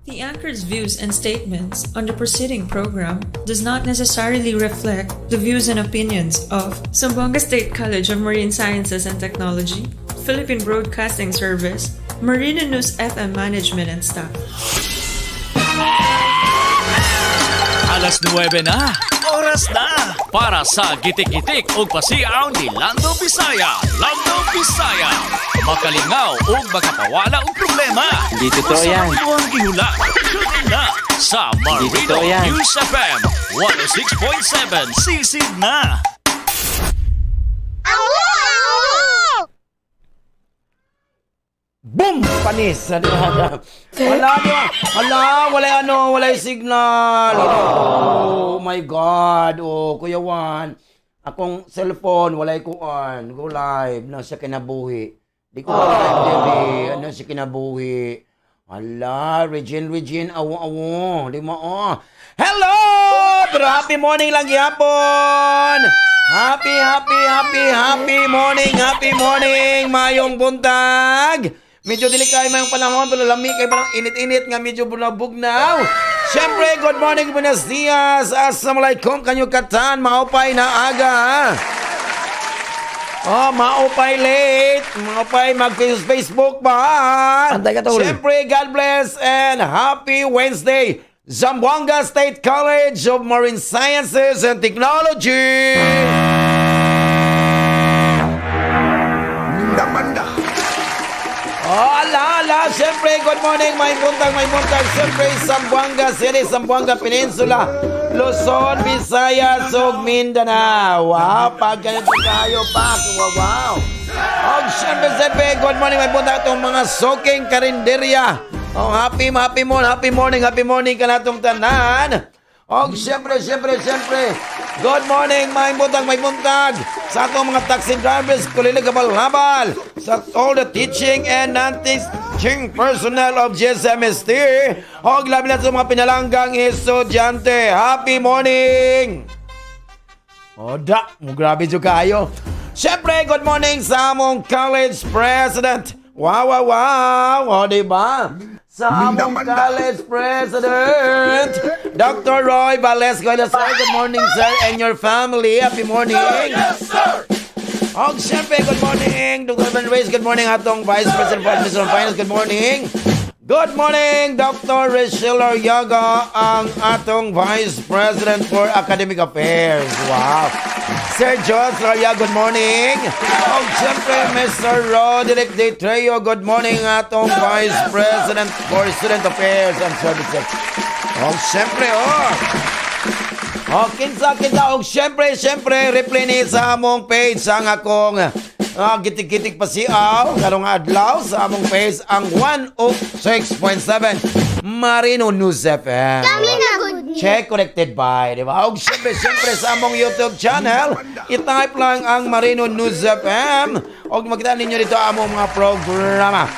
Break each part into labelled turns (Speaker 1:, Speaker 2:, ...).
Speaker 1: The anchor's views and statements on the preceding program does not necessarily reflect the views and opinions of Zamboanga State College of Marine Sciences and Technology, Philippine Broadcasting Service, Marina News FM management and staff.
Speaker 2: Alas 9 na. Oras na para sa gitik-gitik ug pasiaw ni Lando Bisaya. Lando Bisaya. Makalingaw ug makapawala og problema.
Speaker 3: Hindi totoo
Speaker 2: Usa
Speaker 3: yan.
Speaker 2: ka imuhang gihula. Tune in na sa
Speaker 3: Hindi
Speaker 2: Marino
Speaker 3: totoo yan.
Speaker 2: News FM 106.7. Sisig na.
Speaker 4: Awo!
Speaker 5: Boom! Panis! Wala, di ba? Wala, wala ano, wala yung signal. Oh my God. Oh, Kuya Juan. Akong cellphone, wala kuan. Go live. Na sa kinabuhi. Di ko live, diri. Ano sa kinabuhi. Ala, Regine, Regine, awo, awo. Di mo, oh. Hello! Pero happy morning lang gyapon! Happy, happy, happy, happy morning, happy morning, mayong buntag! Medyo dili kayo mayong panahon, pero lami kay parang init-init nga medyo bulabugnaw. Siyempre, good morning, buenos dias, assalamualaikum, kanyo katan, maupay na aga. Oh, maupay late, maupay mag-Facebook pa.
Speaker 6: Antay ka, tol.
Speaker 5: Siyempre, God bless and happy Wednesday. Zamboanga State College of Marine Sciences and Technology.
Speaker 7: Banda.
Speaker 5: Oh, ala, ala. Siyempre, good morning. May buntag, may buntag. Siyempre, Zamboanga City, Zamboanga Peninsula, Luzon, Visayas, ug Mindanao. Wow, pag ganito tayo pa. Wow, wow. Og siyempre, siyempre, good morning. May buntag itong mga soking karinderya. Oh, happy, happy morning, happy morning, happy morning ka natong tanan. Og siyempre, siyempre, siyempre, good morning, may buntag sa atong mga taxi drivers, kulilig habal-habal, sa all the teaching and non-teaching personnel of GSMST, og labi na sa mga pinalanggang estudyante. Happy morning! Oda, mo grabe jud kayo. Siyempre, good morning sa among college president. Wow. O, di ba? Sa among college president, Dr. Roy Valesco. Hello, sir. Good morning, sir, and your family. Happy morning. Yes, sir. Og siyempre, good morning, Dr. Ben Reyes. Good morning, atong Vice President for Administration and Finance. Good morning. Good morning, Dr. Rachel Aryaga, ang atong Vice President for Academic Affairs. Wow. Sir John Aryaga, good morning. Og siyempre, Mr. Roderick De Treo, good morning, atong Vice President for Student Affairs and Services. Og siyempre, oh. O, kinsa, kinsa, og syempre, syempre, replay ni sa among page ang akong gitik-gitik pasiaw karong adlaw sa among page ang 106.7 Marino News FM.
Speaker 4: Kami na good news.
Speaker 5: Check connected by, di ba? Og syempre, syempre sa among YouTube channel, i-type lang ang Marino News FM og makita ninyo dito among mga programa.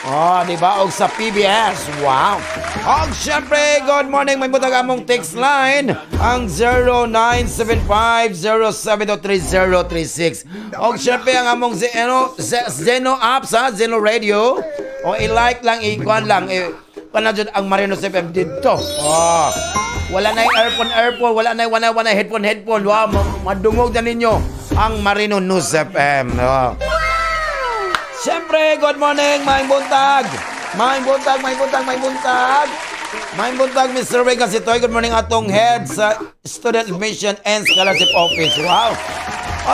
Speaker 5: Oh, di ba? Og sa PBS. Wow. Og syempre, good morning. May butag among text line ang 0975-0723036. Og syempre, ang among ano, Zeno apps ha, Zeno Radio. O i-like lang, i-kuan lang. I, panadyon ang Marino FM dito. Oh. Wala na yung earphone, earphone. Wala na yung wala, wala headphone, headphone. Wow, madungog na ninyo ang Marino News FM. Oh. Siyempre, good morning, maayong buntag. Maayong buntag, maayong buntag, maayong buntag. Maayong buntag, Mr. Ray Gasitoy. Good morning atong head sa Student Admission and Scholarship Office. Wow.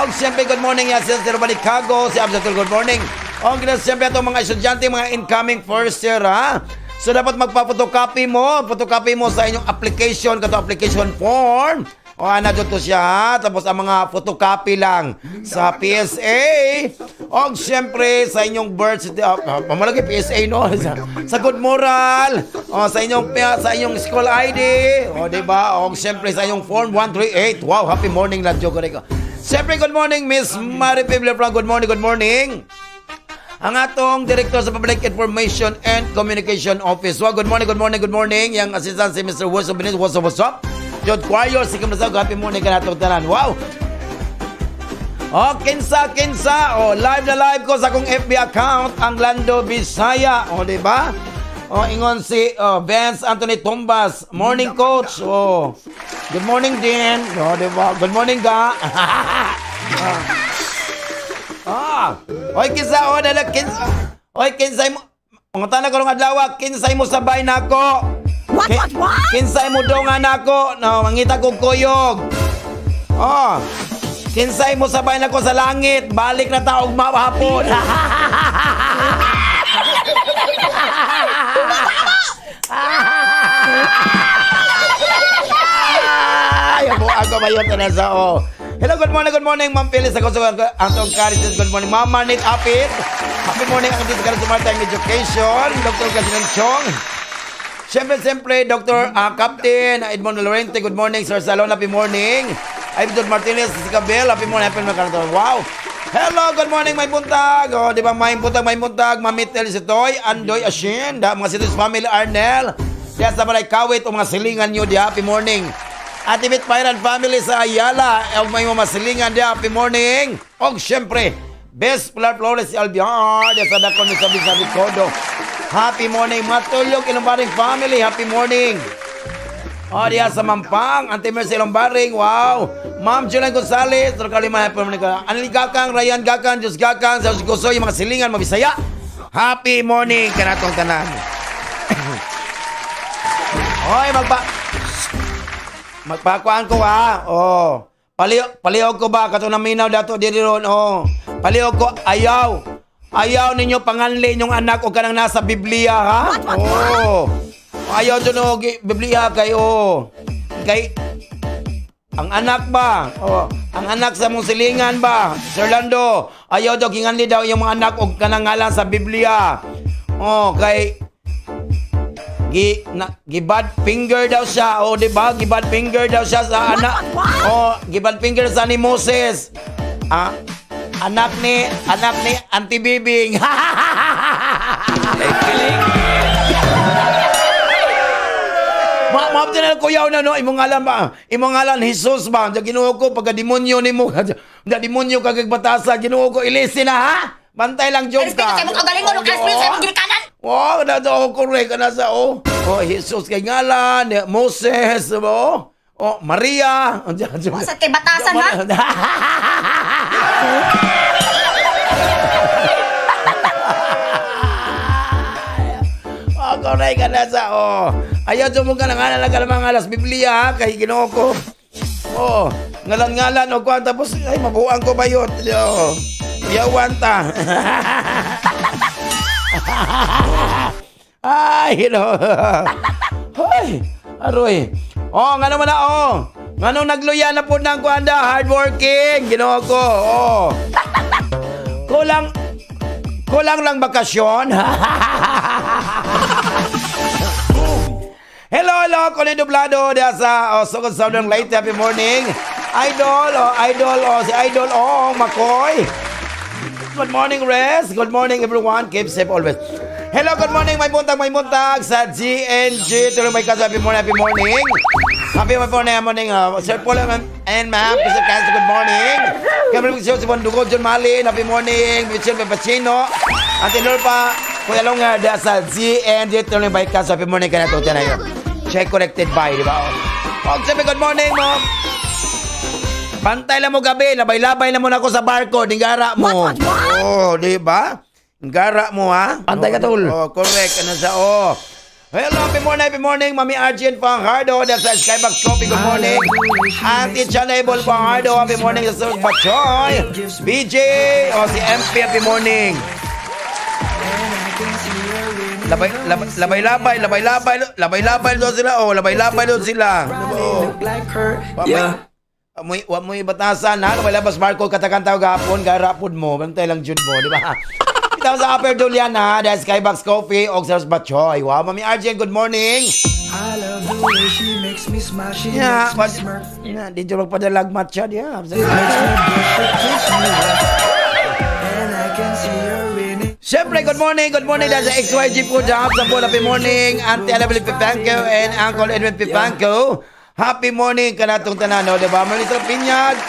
Speaker 5: Og siyempre, good morning, Yasin Sir Balicago. Si Abdul, good morning. Og siyempre, atong mga estudyante, mga incoming first year, ha? So, dapat magpa-photocopy mo. Photocopy mo sa inyong application, kato application form. O ana to siya ha? Tapos ang mga photocopy lang sa PSA. Og siyempre sa inyong birth certificate, pamalagi PSA no sa good moral, o sa inyong school ID, o di ba? Og siyempre sa inyong form 138. Wow, happy morning lang Jogo Rico. Siyempre good morning, Miss Marie Pibler. Good morning, good morning. Ang atong Director sa Public Information and Communication Office. Wow, good morning, good morning, good morning. Yang assistant si Mr. Wilson Benitez. What's up, what's up? Jod Choir, si Kamlasag, happy morning ka natong tanan. Wow! Oh, kinsa, kinsa. Oh, live na live ko sa akong FB account, ang Lando Bisaya. Oh, di ba? Oh, ingon si, oh, Vance Anthony Tumbas. Morning, coach. Oh. Good morning din. Oh, di ba? Good morning ga. Ah. Oy, kinsa, oh, dala kinsa. Oy, kinsay mo. Pangutana ko rong adlaw, kinsay mo sabay nako?
Speaker 4: What, what, what?
Speaker 5: Kinsay mo dongan nako? No, mangita kog kuyog. Oh. Kinsay mo sabay nako sa langit, balik na ta og hapon. Ay, abo ako ba yun sa, oh. Hello, good morning, Ma'am Phyllis. Ako sa Anton Caritas. Good morning, Ma'am Manit Apit. Happy morning ang dito sa Maritime Education. Dr. Kasinan Chong. Siyempre, siyempre, Dr. Captain Edmond Lorente, good morning. Sir Salon, happy morning. Edmond Martinez, Cabel, happy morning, happy morning. Wow! Hello, good morning, may buntag. Oh, di ba, may buntag, may buntag. Mamitel si Toy, Andoy Ashin, da, mga Sitos Family Arnel. Diya sa Balay Kawit, o mga silingan nyo, di, happy morning. Ate Bit Pairan Family sa Ayala, o may mga silingan, di, happy morning. Og siyempre, Best Pilar Flores si Albion, diya sa Dakon, sa Sabi Kodo. Happy morning, mga tulog, Ilombaring Family, happy morning. Oh, diya sa Mampang, Auntie Mercy Lombaring, wow. Ma'am Julian Gonzales, Rokalima, happy morning ka. Anli Gakang, Ryan Gakang, Diyos Gakang, sa Gusoy, mga silingan, mga Bisaya. Happy morning kanatong tanan. Hoy, magpakuan ko ha. Oh. Paliog ko ba kato naminaw dato diri ron. Oh. Paliog ko ayaw. Ayaw ninyo panganli inyong anak o kanang nasa Biblia ha. Oh. Ayaw dun og Biblia kay, oh. Kay ang anak ba? Oh, ang anak sa mong silingan ba? Sir Lando, ayaw daw ginganli daw yung mga anak og kanang ngalan sa Biblia. Oh, kay gi na, gibad finger daw siya. Oh, di ba? Gibad finger daw siya sa anak. Oh, gibad finger sa ni Moses. Ah, anak ni Auntie Bibing. Ma ma na kuyaw na no imong ngalan ba? Imong ngalan Jesus ba? Diya Ginoo ko pagka demonyo nimo. Diya demonyo kag batasa Ginoo ko ilisi na ha. Bantay lang joke
Speaker 4: Respeto
Speaker 5: ka.
Speaker 4: sa imong kaugalingon ug respeto sa imong ginikanan.
Speaker 5: Wow, na to correct ka na sa, oh. Oh, Jesus kay ngalan, Moses, oh. Oh, Maria.
Speaker 4: Sa kay batasan ha.
Speaker 5: Oh, correct ka na sa, oh. Ayaw mo ka na ngalan ka mga alas Biblia ha, kay Ginoo ko. Oh, ngalan-ngalan o kuan tapos ay mabuang ko ba yun? Oh, yawan ta. Ay, no. Ay, aroy. Oh, ngano man na, oh. Ngano nagluya na po ng kuanda, hardworking, Ginoo ko. Oh. Kulang kulang lang bakasyon. Hello, hello, Kunin Dublado diya sa, oh, Sugod Southern Leyte. Happy morning. Idol, oh, idol, oh, si Idol, oh, Makoy. Good morning, Res. Good morning, everyone. Keep safe always. Hello, good morning. May buntag sa GNG. Tuloy may kaso. Happy morning, happy morning. Happy morning, happy morning. Sir Paul and ma'am, Mr. Castro, good morning. Kami rin si Bondugo, John Malin, happy morning. Michelle Pepacino. Ate Lorpa, Kuya Longa, diya sa GNG. Tuloy may kaso. Happy morning ka na ito. Check connected by, di ba? Oh, sabi, good morning, ma'am. Pantay lang mo gabi, labay-labay na muna ako sa barko, dinggara mo.
Speaker 4: What, what, what?
Speaker 5: Oh, di ba? Dinggara mo, ha?
Speaker 3: Pantay ka, tol.
Speaker 5: Oh, correct. Ano sa, oh. Hello, happy morning, Mami Arjun Fajardo. That's sa Skybox Coffee. Good morning. Auntie Chanable Fajardo. Happy morning sa Sir Bachoy. BJ, oh, si MP, happy morning. Labay, labay, labay, labay, labay, labay, labay doon sila. Oh, labay, labay doon sila. Oh.
Speaker 3: Yeah.
Speaker 5: Amoy, wa mo batasan ha. Labay labas Marco katakanta gapon garapod mo. Bantay lang jud mo, di ba? Kita sa Upper Dulian ha, dahil Skybox Coffee og Sir Bachoy. Wow, Mami RJ, good morning.
Speaker 6: I love the way she makes me smile, she
Speaker 5: Yeah,
Speaker 6: makes me
Speaker 5: but
Speaker 6: smirk.
Speaker 5: yeah, di jud magpadalag matcha diya.
Speaker 6: Makes me blush, it keeps me wet. And I can see her winning.
Speaker 5: Siyempre, good morning dahil sa XYG po dyan. Sa po, happy morning, Auntie Annabelle Pipanco and Uncle Edwin Pipanco. Happy morning kanatong tanan, no, di ba? Marisa Pinyag,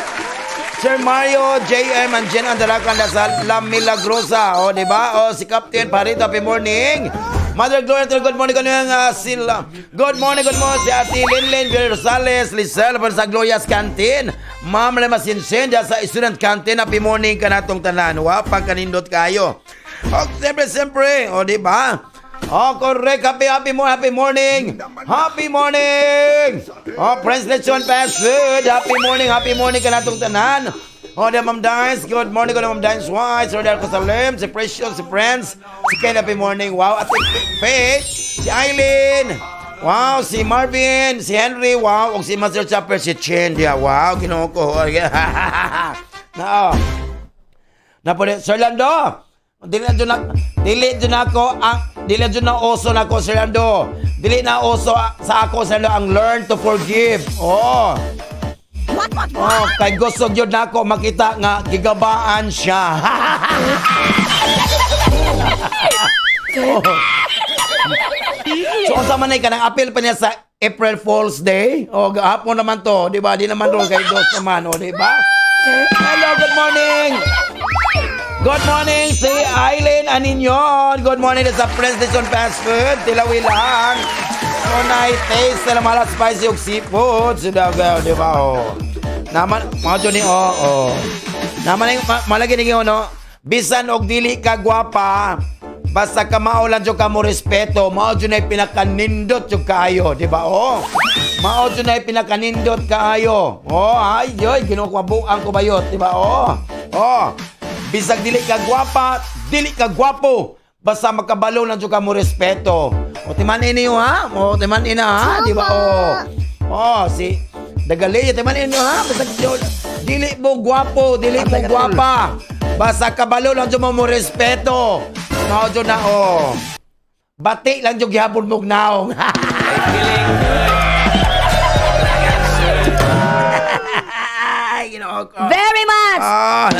Speaker 5: Sir Mario, JM, and Jen Andarakan sa La Milagrosa, o, di ba? O, si Captain Parito, happy morning. Mother Gloria, good morning kaniyang sila. Good morning si Ate Linlin Villar Rosales, Lisel sa Gloria's Canteen. Ma'am Lema Sinsin, diya sa Student Canteen, happy morning ka natong tanan. Wa, pagkanindot kayo. O, siyempre, siyempre, o, di ba? Oh, correct. Happy, happy morning, happy morning. Happy morning. Oh, Prince Lechon Fast Food. Happy morning ka natong tanan. Oh, di Ma'am Dines. Good morning ko na Ma'am Dines White. Sir Del Cosalim, si Precious, si Friends, si Ken, happy morning. Wow, Ate Faith, si Eileen. Wow, si Marvin, si Henry, wow, ug si Master Chopper, si Chen, diya. Wow, Ginoo ko. Nao. Napoli, Sir Lando. Dili na dyan na, dili dyan ako ang dili dyan na oso na ako, Sir Lando. Dili na oso sa ako, Sir Lando, ang learn to forgive. Oh. Oh, kay gusto gyud nako makita nga gigabaan siya. Oh. So unsa man ay kanang appeal pa niya sa April Fool's Day? O gahapon naman to, di ba? Di naman ro kay dos naman, o di ba? Hello, good morning. Good morning si Eileen Aninyon. Good morning sa President Fast Food. Tilawi lang. So nice taste sa mga spicy ug seafood. Sila di ba? Oh. Naman mga dyan ni oh, oh. Naman yung malagi ni no. Bisan og dili ka gwapa, basta ka mao lang jud ka mo respeto, mao jud nay pinakanindot jud kaayo, di ba? Oh. Mao jud nay pinakanindot kaayo. Oh, ay yoy, Ginoo ko buang ko bayot, di ba? Oh. Oh. Bisag dili ka gwapa, dili ka gwapo, basta makabalo lang jud ka mo respeto. O timan ini ha? O timan ina ha, di ba? Oh. Oh, si Dagaleya timan ini ha, basta dili mo gwapo, dili mo gwapa. Basta kabalo lang jud mo mo respeto. Mao jud na oh. Bati lang jud gihapon mo naong. Ay, Ginoo ko.
Speaker 4: Very much!
Speaker 5: Ah.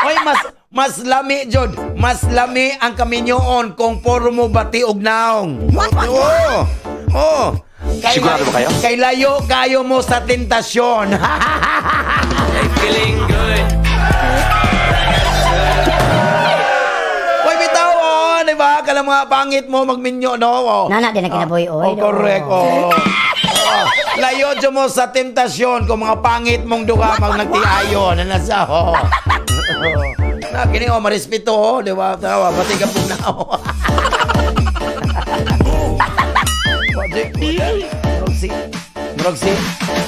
Speaker 5: Oy, mas mas lami jud. Mas lami ang kaminyoon kung puro mo bati og naong. Oo. Oo. Kay,
Speaker 3: Sigurado ba kayo?
Speaker 5: Kay layo kayo mo sa tentasyon.
Speaker 2: Feeling good.
Speaker 5: Oy, bitaw oh, di ba? Kala mga pangit mo magminyo no. Oh.
Speaker 4: Nana din na kinabuhi, oy.
Speaker 5: Oh, correct. Oh. Oh. Layo dyan mo sa tentasyon kung mga pangit mong duga mag nagtiayon. Ano sa oh. Na kini oh marespeto oh, di ba? Tawa pati ka pong nao. Murag si murag si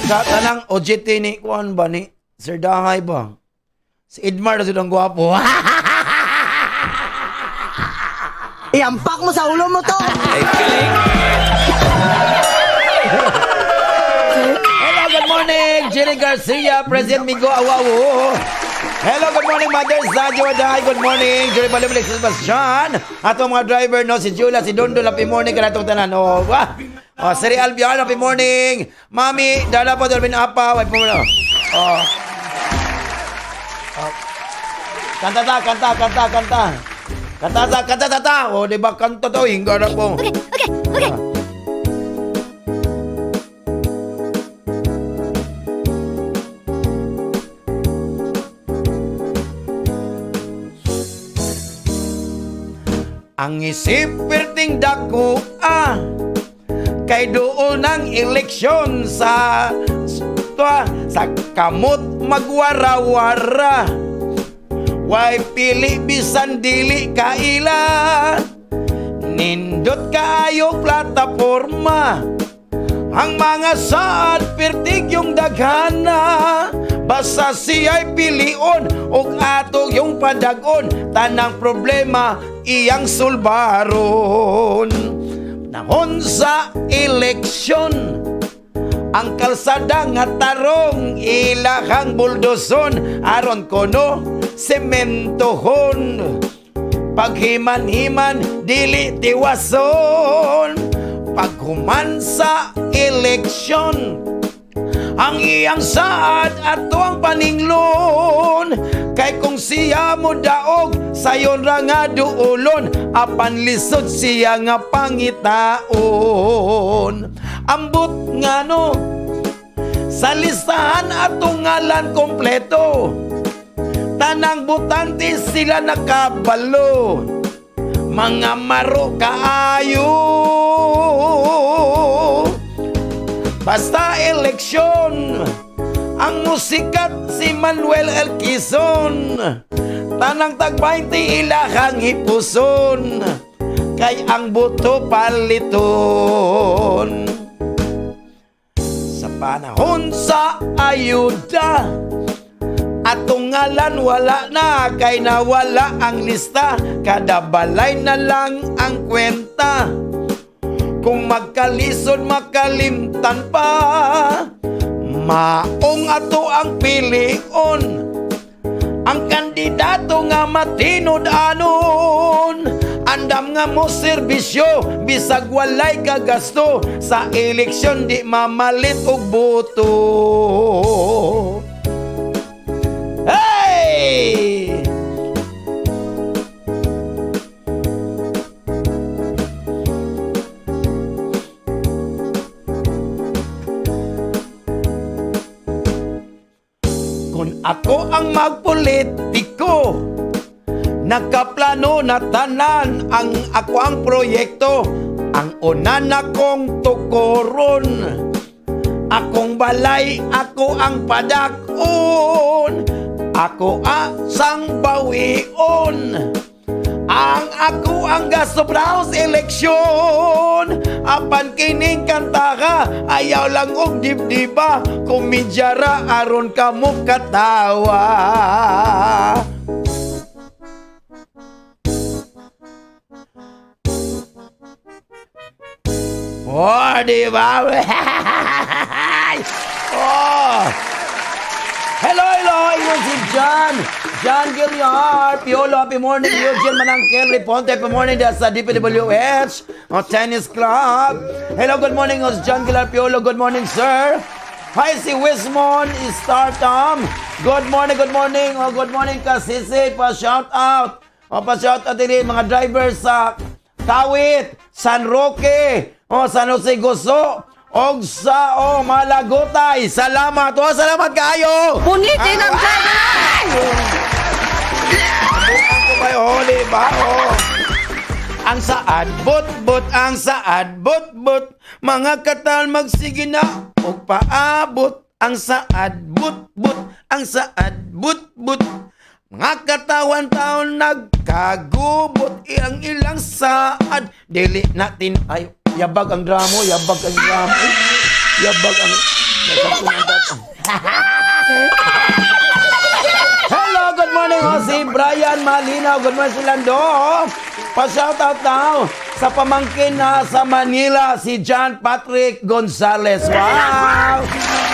Speaker 5: sa tanang OJT ni kuan ba ni Sir Dahay ba? Si Idmar na silang gwapo.
Speaker 6: Iampak mo sa ulo mo to!
Speaker 5: Hello, good morning, Jerry Garcia, President Migo Awawo. Hello, good morning, Mother Zadio Aday. Good morning, Jerry Balumalik Sebastian. Ato mga driver, no, si Jula, si Dondo, happy morning, kanatong tanan. Oh, wah. Oh, Siri Albion, happy morning. Mami, dala po, Darwin Apa, wait po muna. Oh. Oh. Kanta ta, kanta, kanta, kanta. Kanta ta, kanta ta, ta. Oh, di ba kanta to, hingga na po.
Speaker 4: Okay, okay, okay.
Speaker 5: Ang isip perting dako ah kay doon ang eleksyon sa sa kamot magwara-wara, way pili bisan dili kaila, nindot kaayo plataporma. Ang mga saad pertig yung daghana, basta siya'y pilion ug ato yung padagon, tanang problema iyang sulbaron. Nahon sa eleksyon, ang kalsada nga tarong ilahang buldoson, aron kono sementohon. Paghiman-himan dili tiwason. Paghuman sa eleksyon, ang iyang saad ato ang paninglon. Kay kung siya mo daog, sayon ra nga duolon, apan lisod siya nga pangitaon. Ambot nga no, sa listahan atong ngalan kompleto. Tanang butante sila nakabalo, mga maro kaayo. Basta eleksyon, ang musikat si Manuel L. Quezon. Tanang tag 20 ilahang hipuson, kay ang buto paliton. Sa panahon sa ayuda, atong ngalan wala na, kay nawala ang lista. Kada balay na lang ang kwenta. Kung magkalisod, makalimtan pa. Maong ato ang pilion, ang kandidato nga matinud-anon, andam nga mo serbisyo, bisag walay kagasto. Sa eleksyon di mamalit og boto. Hey! Kung ako ang magpolitiko, nakaplano na tanan ang ako ang proyekto. Ang una na kong tukoron, akong balay, ako ang padakon, ako asang bawion. Ang ako ang gasto sa eleksyon. Apan kining kanta, ayaw lang og dibdiba. Komedya ra aron kamo katawa. Oh, di ba? Oh. Hello, hello! Ingon si John. John Gilliard. Piolo, happy morning. Eugene Manangkel, Reponte, happy morning dahil sa DPWH o Tennis Club. Hello, good morning. O John Gilliard Piolo, good morning, sir. Hi, si Wismon Startom. Good morning, good morning. Oh, good morning, Kasisi. Pa-shout out. O, pa-shout out din mga drivers sa Kawit, San Roque, o San Jose Guso, og sa o Malagutay. Salamat. O, salamat kaayo.
Speaker 4: Punit din ang
Speaker 5: Ang kumay, oh, di ba? Oh. Ang saad, but-but, ang saad, but-but. Mga katal magsige na og paabot. Ang saad, but-but, ang saad, but-but. Mga katawan taon nagkagubot, ang ilang saad. Dili natin, ay, yabag ang dramo, yabag ang dramo. Yabag ang... Hello, good morning, oh, si Brian Malinaw. Good morning, Silando. Pa-shoutout now sa pamangkin na sa Manila, si John Patrick Gonzalez. Wow!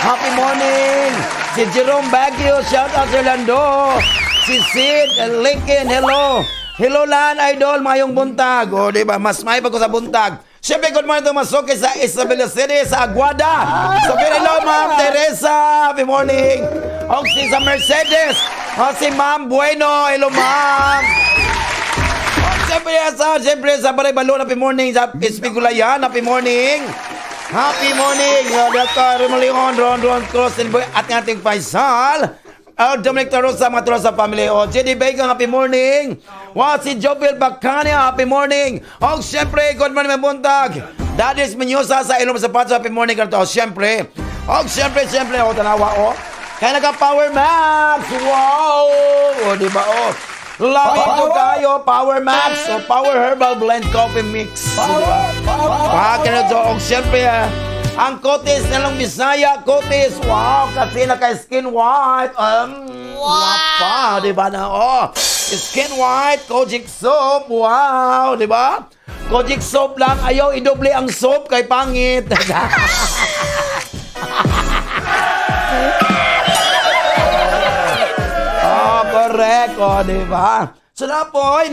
Speaker 5: Happy morning! Si Jerome Baguio, shoutout sa Lando. Si Sid Lincoln, hello. Hello Lan, idol, mayong buntag. O, di ba? Mas may ko sa buntag. Siyempre, good morning to Masuki sa Isabela City, sa Aguada. Sa hello, Ma'am Teresa. Happy morning. O, si sa Mercedes. O, si Ma'am Bueno. Hello, Ma'am. O, siyempre, sa Baray Balon, happy morning. Sa Espigulayan, happy morning. Happy morning, Dr. Romuleon, Ron, Ron Cruz, and Boy, at ng ating Faisal. Dominic Tarosa, mga Tarosa family. O, JD Vega, happy morning. Wow, si Jovel Bacania, happy morning. O, siyempre, good morning, may buntag. Dadis Menyosa sa Ilong Sapato, happy morning. O, siyempre. O, siyempre, siyempre, o, tanawa, o. Kaya naka-Power Max. Wow! O, di ba, o. Love it to kayo, Power Max o Power Herbal Blend Coffee Mix. O, di ba? Pakinato, o, siyempre, ang Kotis na lang Bisaya, Kotis, wow, kasi naka-skin white. Wow! Pa, di ba na? Oh, skin white, Kojic soap, wow, di ba? Kojic soap lang, ayaw idoble ang soap kay pangit. Oh, correct. Oh, di ba? So, napoy,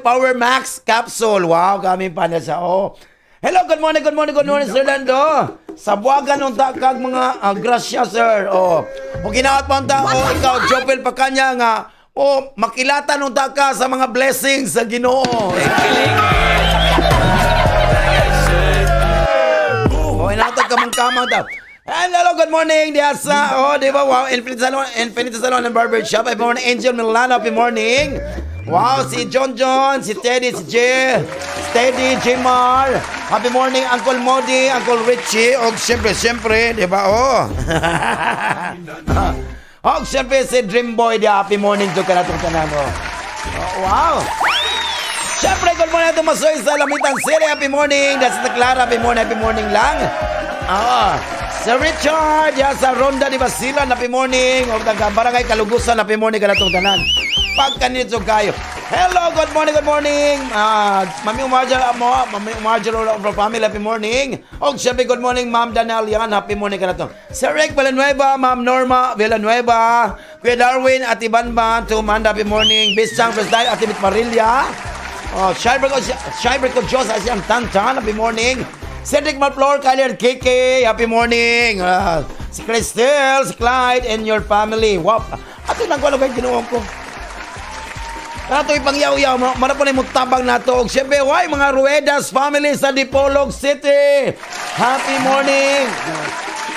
Speaker 5: Power Max Capsule. Wow, kami pa na siya. Oh. Hello, good morning, good morning, good morning, Sir Lando. Sa buwagan unta kag mga grasya, sir. Oh. O ginaot pa unta, oh, ikaw, Jopel Pacanya nga, oh, makilatan unta ka sa mga blessings sa Ginoo. Oh, inatag ka mang kamang daw. And hello, good morning diya sa, oh, di ba? Wow, Infinity Salon, Infinity Salon and Barber Shop. Happy morning, Angel Milano. Happy morning. Wow, si John John, si Teddy, si Jay, Steady, Jimar. Happy morning, Uncle Modi, Uncle Richie. Og siyempre, siyempre, di ba? Oh. Og siyempre, si Dream Boy, di happy morning to kanatong tanan. Oh. Oh, wow. Siyempre, good morning ato masoy sa Lamitan City. Happy morning. That's the Clara. Happy morning lang. Ah, si Richard, ya sa Ronda de Basilan. Happy morning. O taga Barangay Kalugusan. Happy morning kanatong tanan. Pagkanito kayo. Hello, good morning, good morning. Ah, Mami Umarjal mo, Mami Umarjal of our family, happy morning. Og siyempre, good morning, Ma'am Danel yan, happy morning kanato. Sir Rick Villanueva, Ma'am Norma Villanueva, Kuya Darwin, Ate Banban, Tumanda, happy morning. Bisang President, Ate Mit Marilla. Oh, Shyber ko, Shyber ko Diyos, Asiyang Tantan, happy morning. Cedric Malflor, Kyler Kiki, happy morning. Ah, si Cristel, si Clyde, and your family. Wow. Ato nang ko kay Ginoo ko. Ato ipangyaw-yaw, mana po na yung tabang nato. Og siyempre, why, mga Ruedas family sa Dipolog City. Happy morning.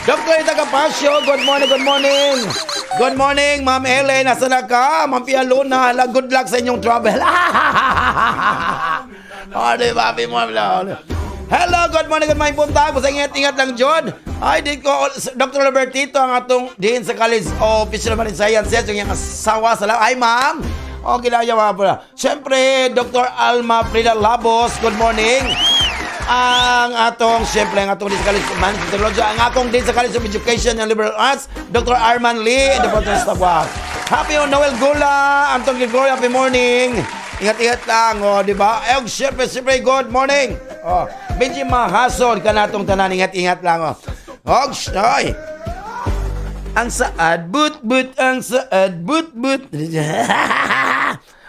Speaker 5: Dr. Ita Capasio, good morning, good morning. Good morning, Ma'am Ellen. Nasa na ka? Ma'am Pia Luna, hala, good luck sa inyong travel. Oh, di ba? Happy morning. Hello, good morning buntag. Basta ingat-ingat lang, John. Ay, di ko, Dr. Robertito, ang atong din sa College of Official Marine Sciences, yung iyang asawa sa. Ay, ma'am. Okay lang yung mga pala. Siyempre, Dr. Alma Frida Labos, good morning. Ang atong, siyempre, ang atong din sa College of Management Technology, ang akong din sa College of Education and Liberal Arts, Dr. Arman Lee, and the Dr. Staff. Happy Noel Gula, Anton Gregorio, happy morning. Ingat-ingat lang, oh, di ba? Eh, siyempre, siyempre, good morning. Oh, Benji Mahason, kanatong tanan, ingat-ingat lang, oh. Og, ay. Ang saad, but, but, ang saad, but, but.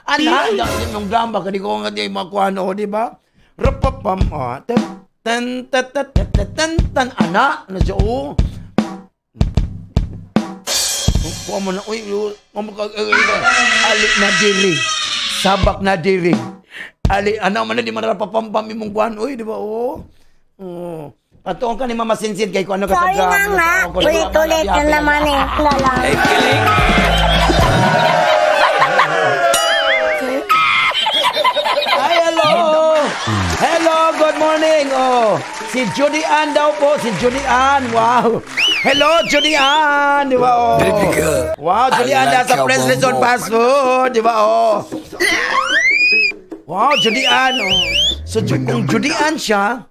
Speaker 5: Ana, yung drama, kani ko nga di makuha, no, di ba? Rapapam, oh, tan, tan, tan, tan, tan, tan, tan, ana, ano siya, oh. Kuha mo na, uy, kuha mo ka, ali na diri, sabak na diri. Ali, ano man na, di man napapampam imong kuhan, uy, di ba, oh. Oh. Patuon ka ni Mama Sinsin kay kung ano ka sa
Speaker 4: Sorry na nga. Ulit-ulit na naman eh. Lala.
Speaker 2: Ay, kilig.
Speaker 5: Ay, hello! Hello, good morning! Oh, si Judy Ann daw po, si Judy Ann. Wow! Hello, Judy Ann! Di ba, oh?
Speaker 6: Baby girl,
Speaker 5: Wow, Judy
Speaker 6: I
Speaker 5: Ann
Speaker 6: like
Speaker 5: nasa
Speaker 6: your
Speaker 5: President
Speaker 6: bonbon.
Speaker 5: Fast Food, di ba, oh? Wow, Judy Ann, oh. So, kung Judy Ann siya,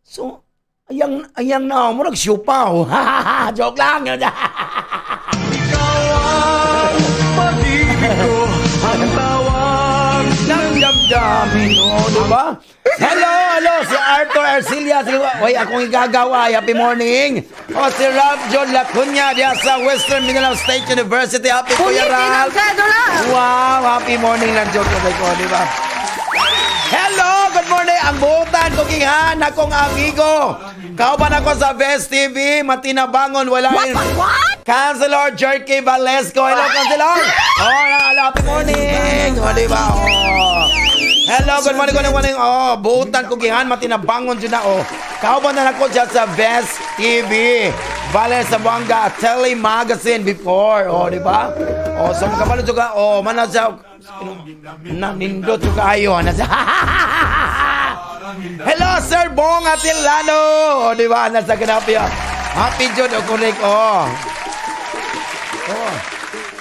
Speaker 5: so, ayang, ayang na, murag siupaw. Joke lang.
Speaker 6: Pag-ibig ko, ang tawag
Speaker 5: Ng damdamin, oh, di ba? Hello, hello, si Arthur Arcilia. Si, oy, akong igagawa. Happy morning. O, si Ralph John Lacuna diya sa Western Mindanao State University. Happy Kuya
Speaker 4: Ulitin ang
Speaker 5: Ralph.
Speaker 4: cedula!
Speaker 5: Wow, happy morning lang joke ko, di ba? Hello, good morning. Ang butan kukingan akong amigo. Kauban ako sa Best TV, Matinabangon, wala.
Speaker 4: What, what, what?
Speaker 5: Councilor Jerky Valesco. Hello, Councilor. Oh, hello, happy morning. Oh, di ba? Oh. Hello, good morning, good morning. Oh, butan kugihan, matinabangon dyan na. Oh. Kauban na ako siya sa Best TV. Vale Zamboanga Tele Magazine before. Oh, di ba? Oh, so makabalo juga. Oh, mana siya. Nanindot juga ayo. Ana siya. Hello, Sir Bong Atilano. Oh, di ba? Nasa ganapi. Happy Jud o kunik. Oh. Oh.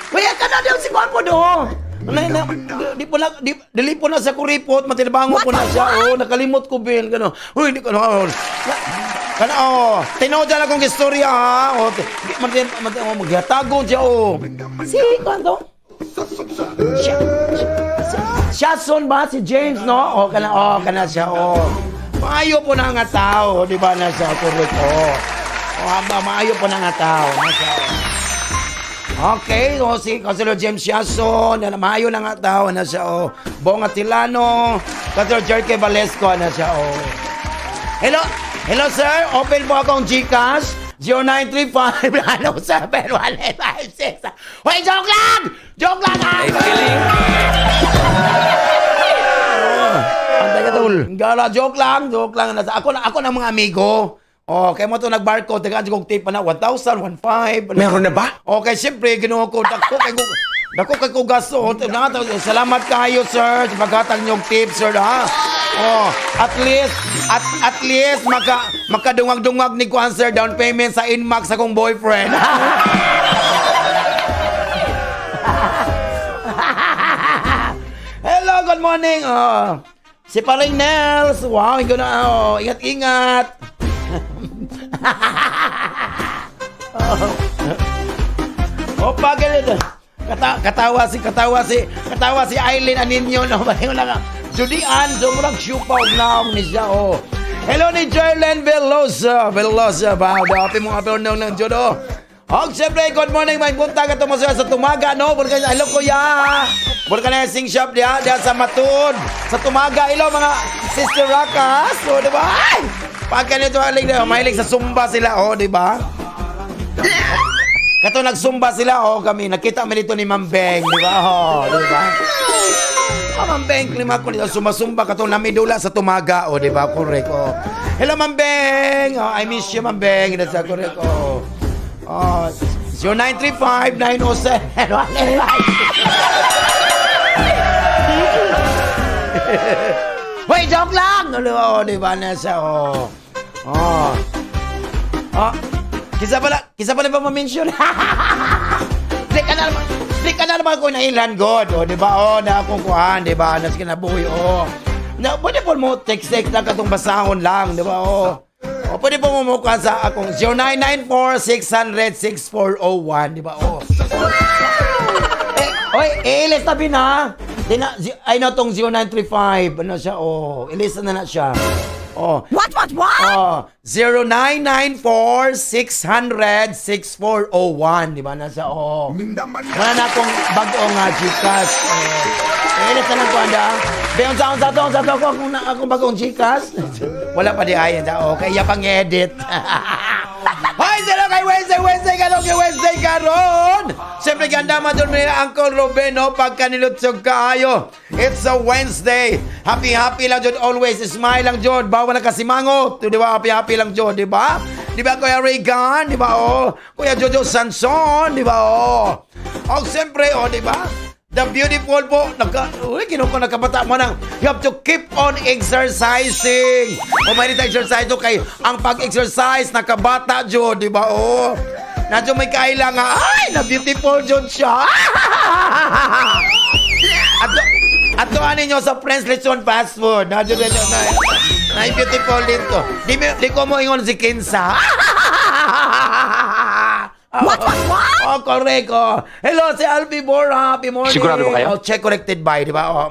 Speaker 5: Kuya ka na diyan si Juan po do. Na, na, di po na di, dili po na sa kuripot, matinabango po na siya. Oh, nakalimot ko bin gano. Uy, di ko na. Oh. Kana oh, tinuod lang akong istorya ha. Oh, di matin matin oh, maghatagon siya oh. Si kuan to? Siya, Siya, ba si James no? Oh, kana oh, kana siya oh. Maayo po na nga tao, di ba na siya correct oh. Oh, aba, maayo po na nga tao, na siya. Oh. Okay, oh, si Councilor James Siason, na maayo na nga tao na siya oh. Bong Atilano, Councilor Jerky Valesco na siya oh. Hello, hello sir, open po akong GCash. 0935 907 Hoy, joke lang! Joke lang ah!
Speaker 2: Ay, kilig.
Speaker 5: Antay ka tol. Gala, joke lang, joke lang. Nasa, ako na, ako ng mga amigo. Oh, kay mo to nag-barcode, tagaan kog tip na 1,000, 1,500.
Speaker 3: Meron na ba?
Speaker 5: Okay, siyempre, Ginoo ko, dako kay ko gasto. Oh, salamat kayo, sir, sa paghatag niyong tip, sir, ha? Oh, at least makadungag-dungag ni kuan, sir, down payment sa Inmax akong boyfriend. Hello, good morning. Oh, si Paring Nels. Wow, ikaw na. Oh, ingat-ingat. Oh. Opa, ganito. Katawa si Eileen Aninyo, no. Pareho lang. Judy Ann, sobrang syupaw naong ni siya, oh. Hello ni Jerlen Velosa. Velosa ba? Happy mo apel nung ng judo. Og siyempre, good morning, may buntag ato mo sa Tumaga, no? Burka, hello kuya. Burka na sing shop diha, diha sa Matud. Sa Tumaga, hello mga Sister Rakas. Oh, di ba? Ay! Pagka nito, aling, mahilig sa Zumba sila, oh, di ba? Kato nagsumba sila, oh, kami. Nakita kami dito ni Ma'am Beng, di ba? Oh, di ba? Oh, Ma'am Beng, lima ko nito sumasumba kato namidula sa Tumaga, oh, di ba? Correct, oh. Hello, Ma'am Beng. Oh, I miss you, Ma'am Beng. That's correct, oh. Oh, 0935 907 Hoy, joke lang! Ano, oh, di ba? Nasa, oh. Oh. Oh, kisa pala ba ma-mention? Di ka na naman ko nailan god. O, di ba? O, na akong kuhan, di ba? Nas kinabuhi, o. Na, pwede po mo text-text lang katong basahon lang, di ba? O. O, pwede po mo mukha sa akong 0994-600-6401, di ba? O. Eh, oy, eh, ilis tabi na. Di na, ay na tong 0935. Ano siya? Oh, ilis na na siya. Oh.
Speaker 4: What, what?
Speaker 5: Oh, 0994-600-6401. Di ba? Nasa, oh. Wala na akong bago nga Gcash. Oh. Eh, ilis na lang ko, anda. Be, unsa to ako, akong, akong bagong Gcash. Wala pa di ay, anda. Oh, kaya pang edit. Hoy, sino kay Wednesday, Wednesday karon, kay Wednesday karon. Siyempre, ganda man doon ni Uncle Ruben, no? Pagka nilutsog kaayo. It's a Wednesday. Happy, happy lang jud always. Smile lang jud. Bawal na kasimangot. Di ba? Happy, happy lang jud, di ba? Di ba, Kuya Reagan? Di ba, oh? Kuya Jojo Sanson? Di ba, oh? Oh, siyempre, oh, di ba? The beautiful po, nagka, uy, kinuko nagkabata mo nang, you have to keep on exercising. Kung may exercise to kay, ang pag-exercise, nakabata jud, di ba? Oh, nadyo may kaila nga, ay, na beautiful jud siya. Ato, ato ninyo sa French Lechon Fast Food. Nadyo din na, na beautiful dito. Di ko mo ingon si Kinsa.
Speaker 4: What, what?
Speaker 5: Oh, correct. Oh. Hello, si Alfie Bora. Happy morning.
Speaker 3: Sigurado ba kayo?
Speaker 5: Oh, check corrected by, di ba? Oh.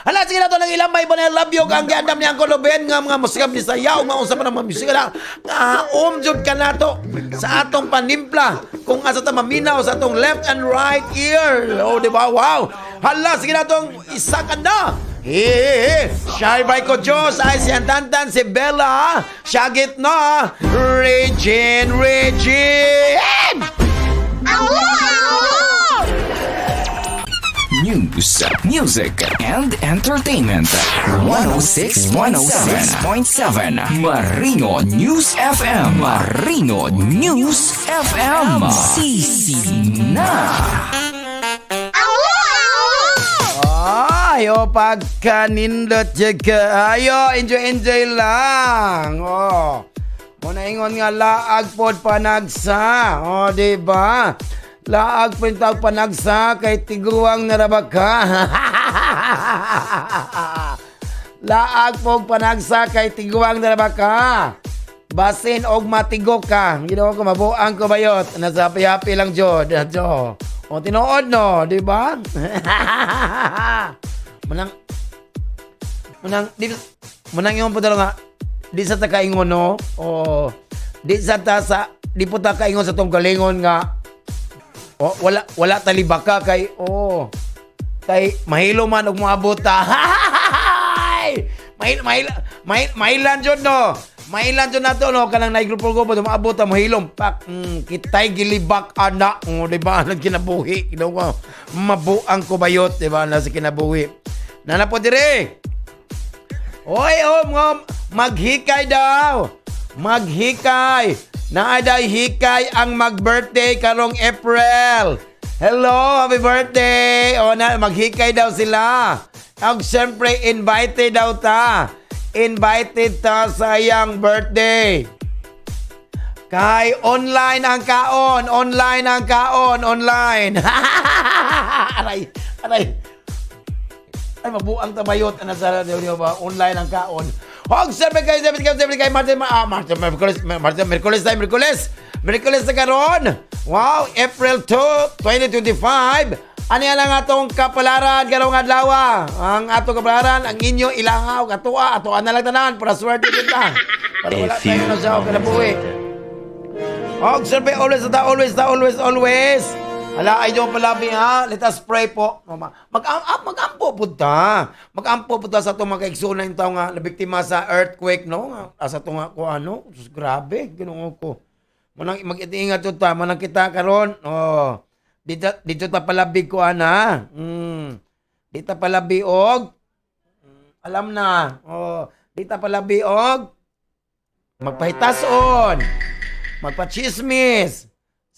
Speaker 5: Hala, sige na to ng ilang may I love you. Ang giandam ni Uncle Ruben nga mga musika Bisaya o mga unsa pa ng mga musika na nga haom jud ka nato sa atong panimpla kung asa ta maminaw sa atong left and right ear. Oh, di ba? Wow. Hala, sige na tong isa ka na. Hey, Shy by ko Diyos ay si Antantan, si Bella, Syagit na, Regine, Regine!
Speaker 4: Awo!
Speaker 7: News, music, and entertainment. 106 106.7 Marino News FM. Marino News FM. Sisi na.
Speaker 4: Awo!
Speaker 5: Ay, oh, pagkanindot jud ka. Ayo, enjoy, enjoy lang. Oh. Muna ingon nga laag pod panagsa. Oh, di ba? Laag pod tawag panagsa kay tiguang naraba ka. Laag pod panagsa kay tiguang naraba ka. Basin og matigo ka. Ginoo ko mabuang ko bayot. Nasa happy lang jud. Adyo. O tinuod no, di ba? Manang manang di manang yung po nga di sa ta kaingon no o di sa ta sa di po ta kaingon sa tong galingon nga o wala wala talibaka kay oh kay mahilo man og moabot ta. Mahil mahil mahil mahilan jud no. Mahilan jud nato no kanang naigrupo-grupo moabot ta mahilom pak kitay gilibak ana oh, di ba nang kinabuhi Ginoo ko mabuang ko bayot di ba nasa kinabuhi nana po dire. Oy, oh, mga maghikay daw. Maghikay. Naaday hikay ang mag-birthday karong April. Hello, happy birthday! O na, maghikay daw sila. Ag syempre, invited daw ta. Invited ta sa iyang birthday. Kay online ang kaon, online ang kaon, online. Aray, aray. Ay, mabuang tabayot. Ano sa di ba? Online ang kaon. Hog, siyempre kayo, siyempre kayo, siyempre kayo, Martin, Martin, Merkules, Martin, Merkules tayo, Merkules. Merkules na karon. Wow, April 2, 2025. Ano yan ang atong kapalaran karong adlaw? Ang atong kapalaran, ang inyo ilangaw, atua, atoa na lang tanan, para swerte kita. Para
Speaker 3: A
Speaker 5: wala
Speaker 3: few
Speaker 5: tayo na siya,
Speaker 3: moments
Speaker 5: kinabuhi.
Speaker 3: later.
Speaker 5: Og siyempre, always ta, always ta, always, always. Hala, ay yung palabi ha. Let us pray po. Mag-ampo po ta. Mag-ampo po ta sa itong mga kaigsunan yung tao nga nabiktima sa earthquake, no? Nga, sa itong nga ko ano. Sus, grabe, Ginoo ko. Manang mag-ingat to ta, manang kita karon. Oh. Dito dito ta palabig ko ana. Dito palabi og alam na. Oh, dito palabi og magpahitason, magpachismis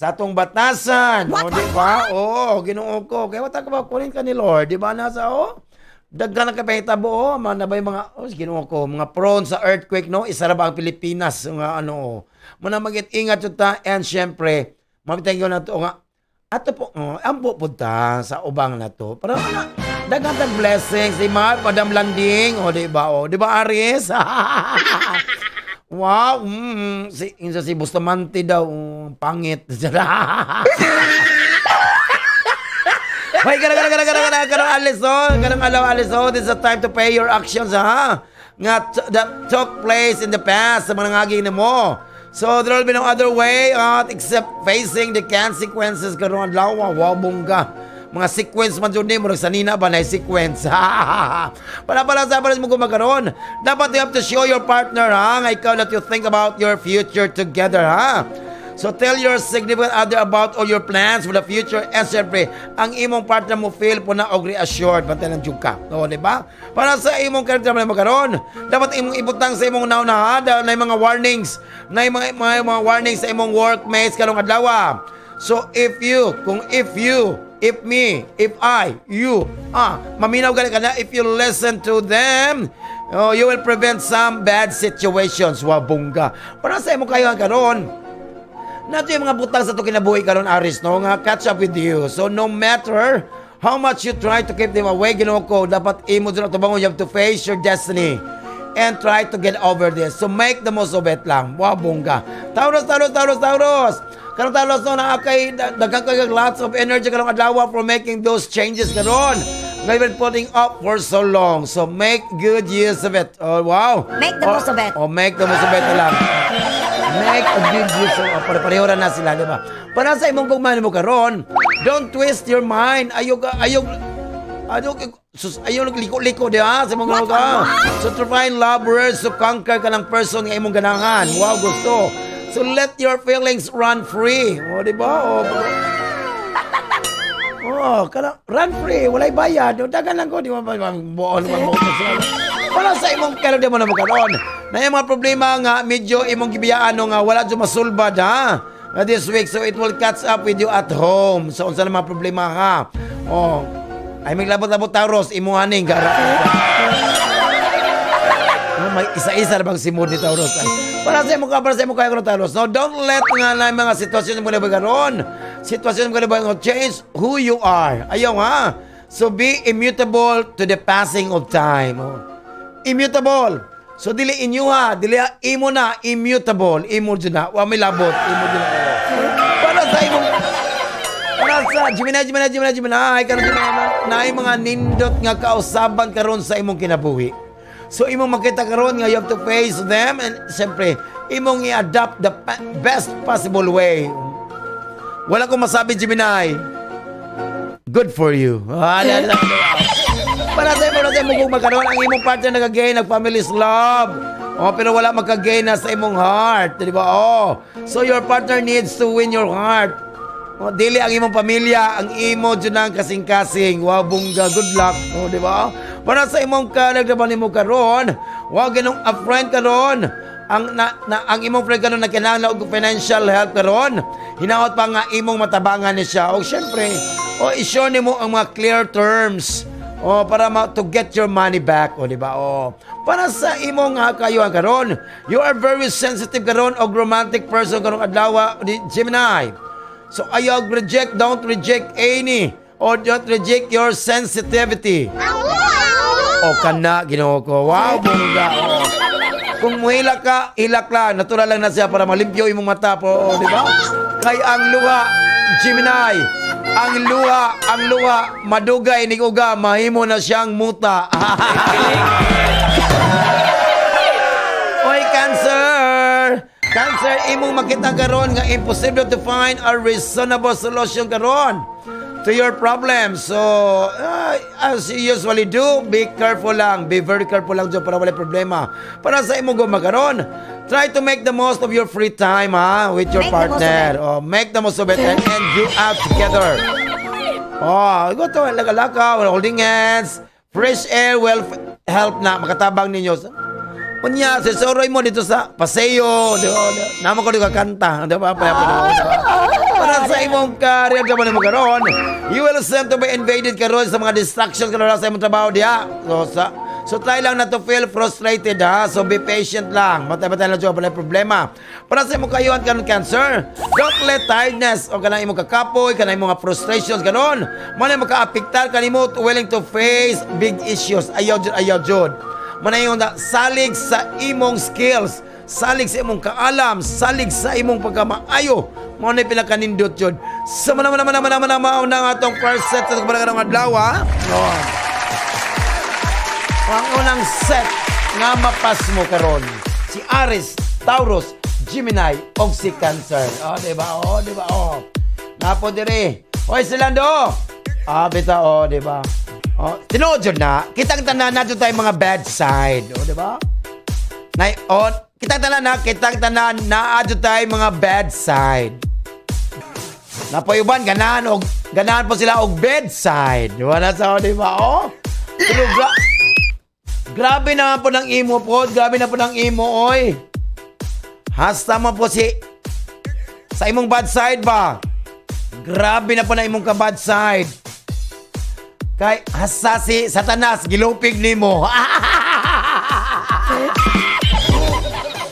Speaker 5: sa atong batasan. O, di ba? Oo, Ginoo ko. Kaya wala ka ba kunin ka ni Lord, di ba? Nasa, oh, daghan ang kapahitabo, oh, mga na ba yung mga, oh, Ginoo ko, mga prone sa earthquake, no? Isa ra ba ang Pilipinas, nga ano, oh. Muna mag-ingat ta, and syempre, mabitay ko na to, nga, ato po, oh, ampo po ta sa ubang na to. Para ano, daghan tag blessings, di ba? Madam Landing, oh, di ba? Oh, di ba, Aris? Wow, si insa si Bustamante daw, pangit. Hoy, gara gara gara gara gara gara Alison, kanang alaw Alison, this is the time to pay your actions ha. Nga that took place in the past sa mga nangaging nimo. So there will be no other way except facing the consequences karon adlaw. Wow, bongga. Mga sequence man jud ni murag sanina ba na sequence. Para para sa para mo gumagaron. Dapat you have to show your partner ha nga ikaw that you think about your future together ha. So tell your significant other about all your plans for the future and syempre, ang imong partner mo feel po na og reassured pantay lang jud ka. Oo, di ba? Para sa imong character man makaron, dapat imong ibutang sa imong nauna ha, dahil na mga warnings, na mga warnings sa imong workmates karong adlaw. So if you, kung if you, if me, if I, you, maminaw gani ka na, if you listen to them, oh, you will prevent some bad situations. Wa bongga. Para sa imong kayo karon, nato yung mga butang sa to kinabuhi karon Aris no nga catch up with you. So no matter how much you try to keep them away, Ginoo ko, dapat imo jud tubangon. You have to face your destiny and try to get over this. So make the most of it lang. Wow, bongga. Taurus, Taurus, Taurus, Taurus. Karon Taurus no naa kay daghan kay lots of energy karong adlaw for making those changes karon. Nga you've been putting up for so long. So make good use of it. Oh, wow.
Speaker 4: Make the most of it.
Speaker 5: Oh, make the most of it na lang. Make a good use of, oh, pare-pareho ra na sila, di ba? Para sa imong gugma mo karon, don't twist your mind. Ayog ayog ayog sus ayaw liko-liko di ha sa imong ka. So to find love words to conquer ka ng person nga imong ganahan. Wow, gusto. So let your feelings run free. O, di ba? O, oh, kana run free, walay bayad. O, dagan lang ko, di ba buon man mo. Para sa imong karon di mo na mo karon. Na yung mga problema nga medyo imong gibiyaan no nga wala jud masulbad ha. Nga this week, so it will catch up with you at home. So unsa na mga problema ha? Oh. Ay may labot-labot Taurus, imo haning gara. Oh, may isa-isa na bang simod ni Taurus? Ay, para sa imo kaya ko Taurus. No, don't let nga na yung mga sitwasyon mo na karon. Sitwasyon mo na ba change who you are. Ayaw ha. So be immutable to the passing of time. Oh. Immutable. So dili inyo ha, dili ha, imo na immutable, imo jud na. Wa may labot, imo jud na. Para sa imong para sa Gemini, Gemini, Gemini, Gemini, ay karon Gemini, na mga nindot nga kausaban karon sa imong kinabuhi. So imong makita karon nga you have to face them and siyempre imong i-adapt the best possible way. Wala akong masabi, Gemini. Good for you. Ah, la, la, la. Para sa imong kung magkaroon ang imong partner nagka-gain ng family's love. Oh, pero wala magka-gain na sa imong heart, di ba? Oh. So your partner needs to win your heart. Oh, dili ang imong pamilya, ang imo jud ang kasing-kasing. Wow, bongga, good luck. Oh, di ba? Para sa imong kanagdaban nimo karon, wa ganong a friend karon. Ang na, na ang imong friend karon nagkinahanglan og financial help karon. Hinaot pa nga imong matabangan ni siya. Og syempre, o i-show nimo ang mga clear terms. Oh, para to get your money back, o di ba? Oh. Para sa imong kayuhan karon, you are very sensitive karon og romantic person karong adlaw di Gemini. So ayaw reject, don't reject any or don't reject your sensitivity. O kana Ginoo ko. Wow, bongga. Oh. Kung muhilak ka, hilak lang. Natural lang na siya para malimpyo imong mata po, oh, di ba? Kay ang luha, Gemini, ang luha, madugay ni uga, mahimo na siyang muta. Oy, Cancer! Cancer, imong makita karon nga imposible to find a reasonable solution karon to your problem. So, as you usually do, be careful lang. Be very careful lang dyan para wala problema. Para sa imong gugma karon, try to make the most of your free time ha with your
Speaker 4: Make the most of
Speaker 5: partner.
Speaker 4: it.
Speaker 5: Oh, make the most of it and you out together. Oh, go to laka-laka, holding hands, fresh air will help na makatabang ninyo. Unya, sisuroy mo dito sa paseo, di ba? Namo ko di ka kanta, di ba? Para sa imong career ka man mo karon, you will seem to be invaded karon sa mga distractions karon sa imong trabaho diha. So try lang not to feel frustrated ha. So be patient lang. Matay-matay lang jud, wala problema. Para sa imong kayuhan karon, Cancer, don't let tiredness o kanang imong kakapoy, kanang imong mga frustrations karon, mo na makaapektar kanimo to willing to face big issues. Ayaw jud, ayaw jud. Manayon na salig sa imong skills, salig sa imong kaalam, salig sa imong pagkamaayo. Mao na pinakanindot yun. Sa mana mana mana mana mana mao na ang atong first set sa karong adlaw ha. No. Ang unang set nga mapas mo karon si Aries, Taurus, Gemini og si Cancer. Oh, di ba? Oh, di ba? Oh. Napo dire. Oy, Silando. Ah, bita oh, di ba? Oh, tinuod jud na. Kitang tanan na tayo mga bad side, oh, di ba? Nay, oh, kitang tanan na, kitang tanan naa jud tayo mga bad side. Napayuban ganahan og ganahan po sila og bedside. Di ba na sa, di ba? Oh. Pero grabe naman po ng imo po. Grabe na po ng imo, oy. Hasta mo po si sa imong bad side ba? Grabe na po na imong ka bad side. Kay hasta si Satanas gilupig nimo.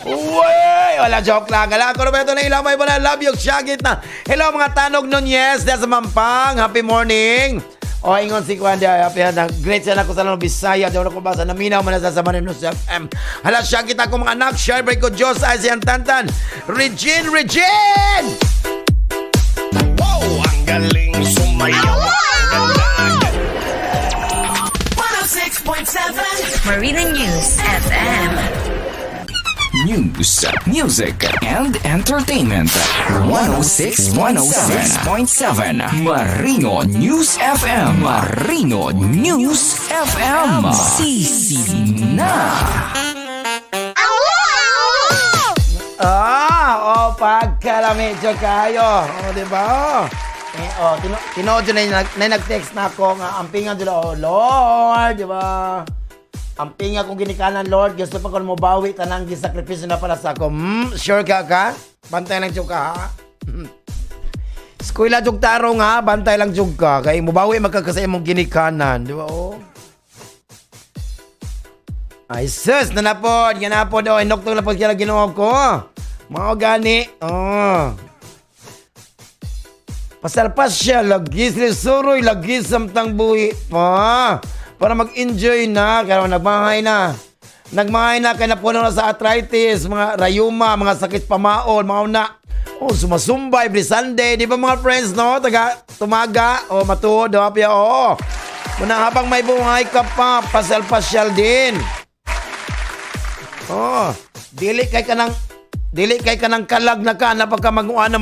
Speaker 5: Uy! Wala, joke lang. Wala ko Roberto na ilamay mo na love you. Syagit na. Hello mga tanog Nunez. Sa Mampang. Happy morning. O, ingon si Kwan diya. Happy na. Great siya na ko sa lang Bisaya. Diyan ko basa. Naminaw man na sa Marinos FM. Hala, syagit ako mga anak. Share ko Diyos. Ay siyang tantan. Regine, Regine!
Speaker 3: Wow, ang galing sumayaw. Ang ganda.
Speaker 6: 106.7
Speaker 8: Marina News FM.
Speaker 7: News, music, and entertainment. 106 106.7 Marino News FM. Marino News FM. Sisi na.
Speaker 5: Ah, oh, pagkalami jud kayo. Oh, di ba? Eh, oh, tinuod jud na nag-text na ako nga ang pinga jud, oh, Lord, di ba? Ang pinga kong ginikanan, Lord, gusto pa ko mobawi tanang gisakripisyo na para sa ako. Sure ka ka? Bantay lang jud ka, ha? Eskwela jud tarong ha, bantay lang jud ka kay mobawi magka ka sa imong ginikanan, di ba? Oh. Ay sus, nanapod, ganapod, oh, inuktong na po kaya Ginoo ko. Mao gani, oh. Pasalpas siya, lagi sila suroy, lagi samtang buhi pa. Para mag-enjoy na, kaya nagmahay na. Nagmahay na, kaya napuno na sa arthritis, mga rayuma, mga sakit pamaon, mga una. Oh, sumasumba every Sunday, di ba mga friends, no? Taga tumaga, oh, matuod, oh, piya, oh. Muna habang may buhay ka pa, pasal-pasyal din. Oh, dili kay kanang kalag na ka na pagka maguan na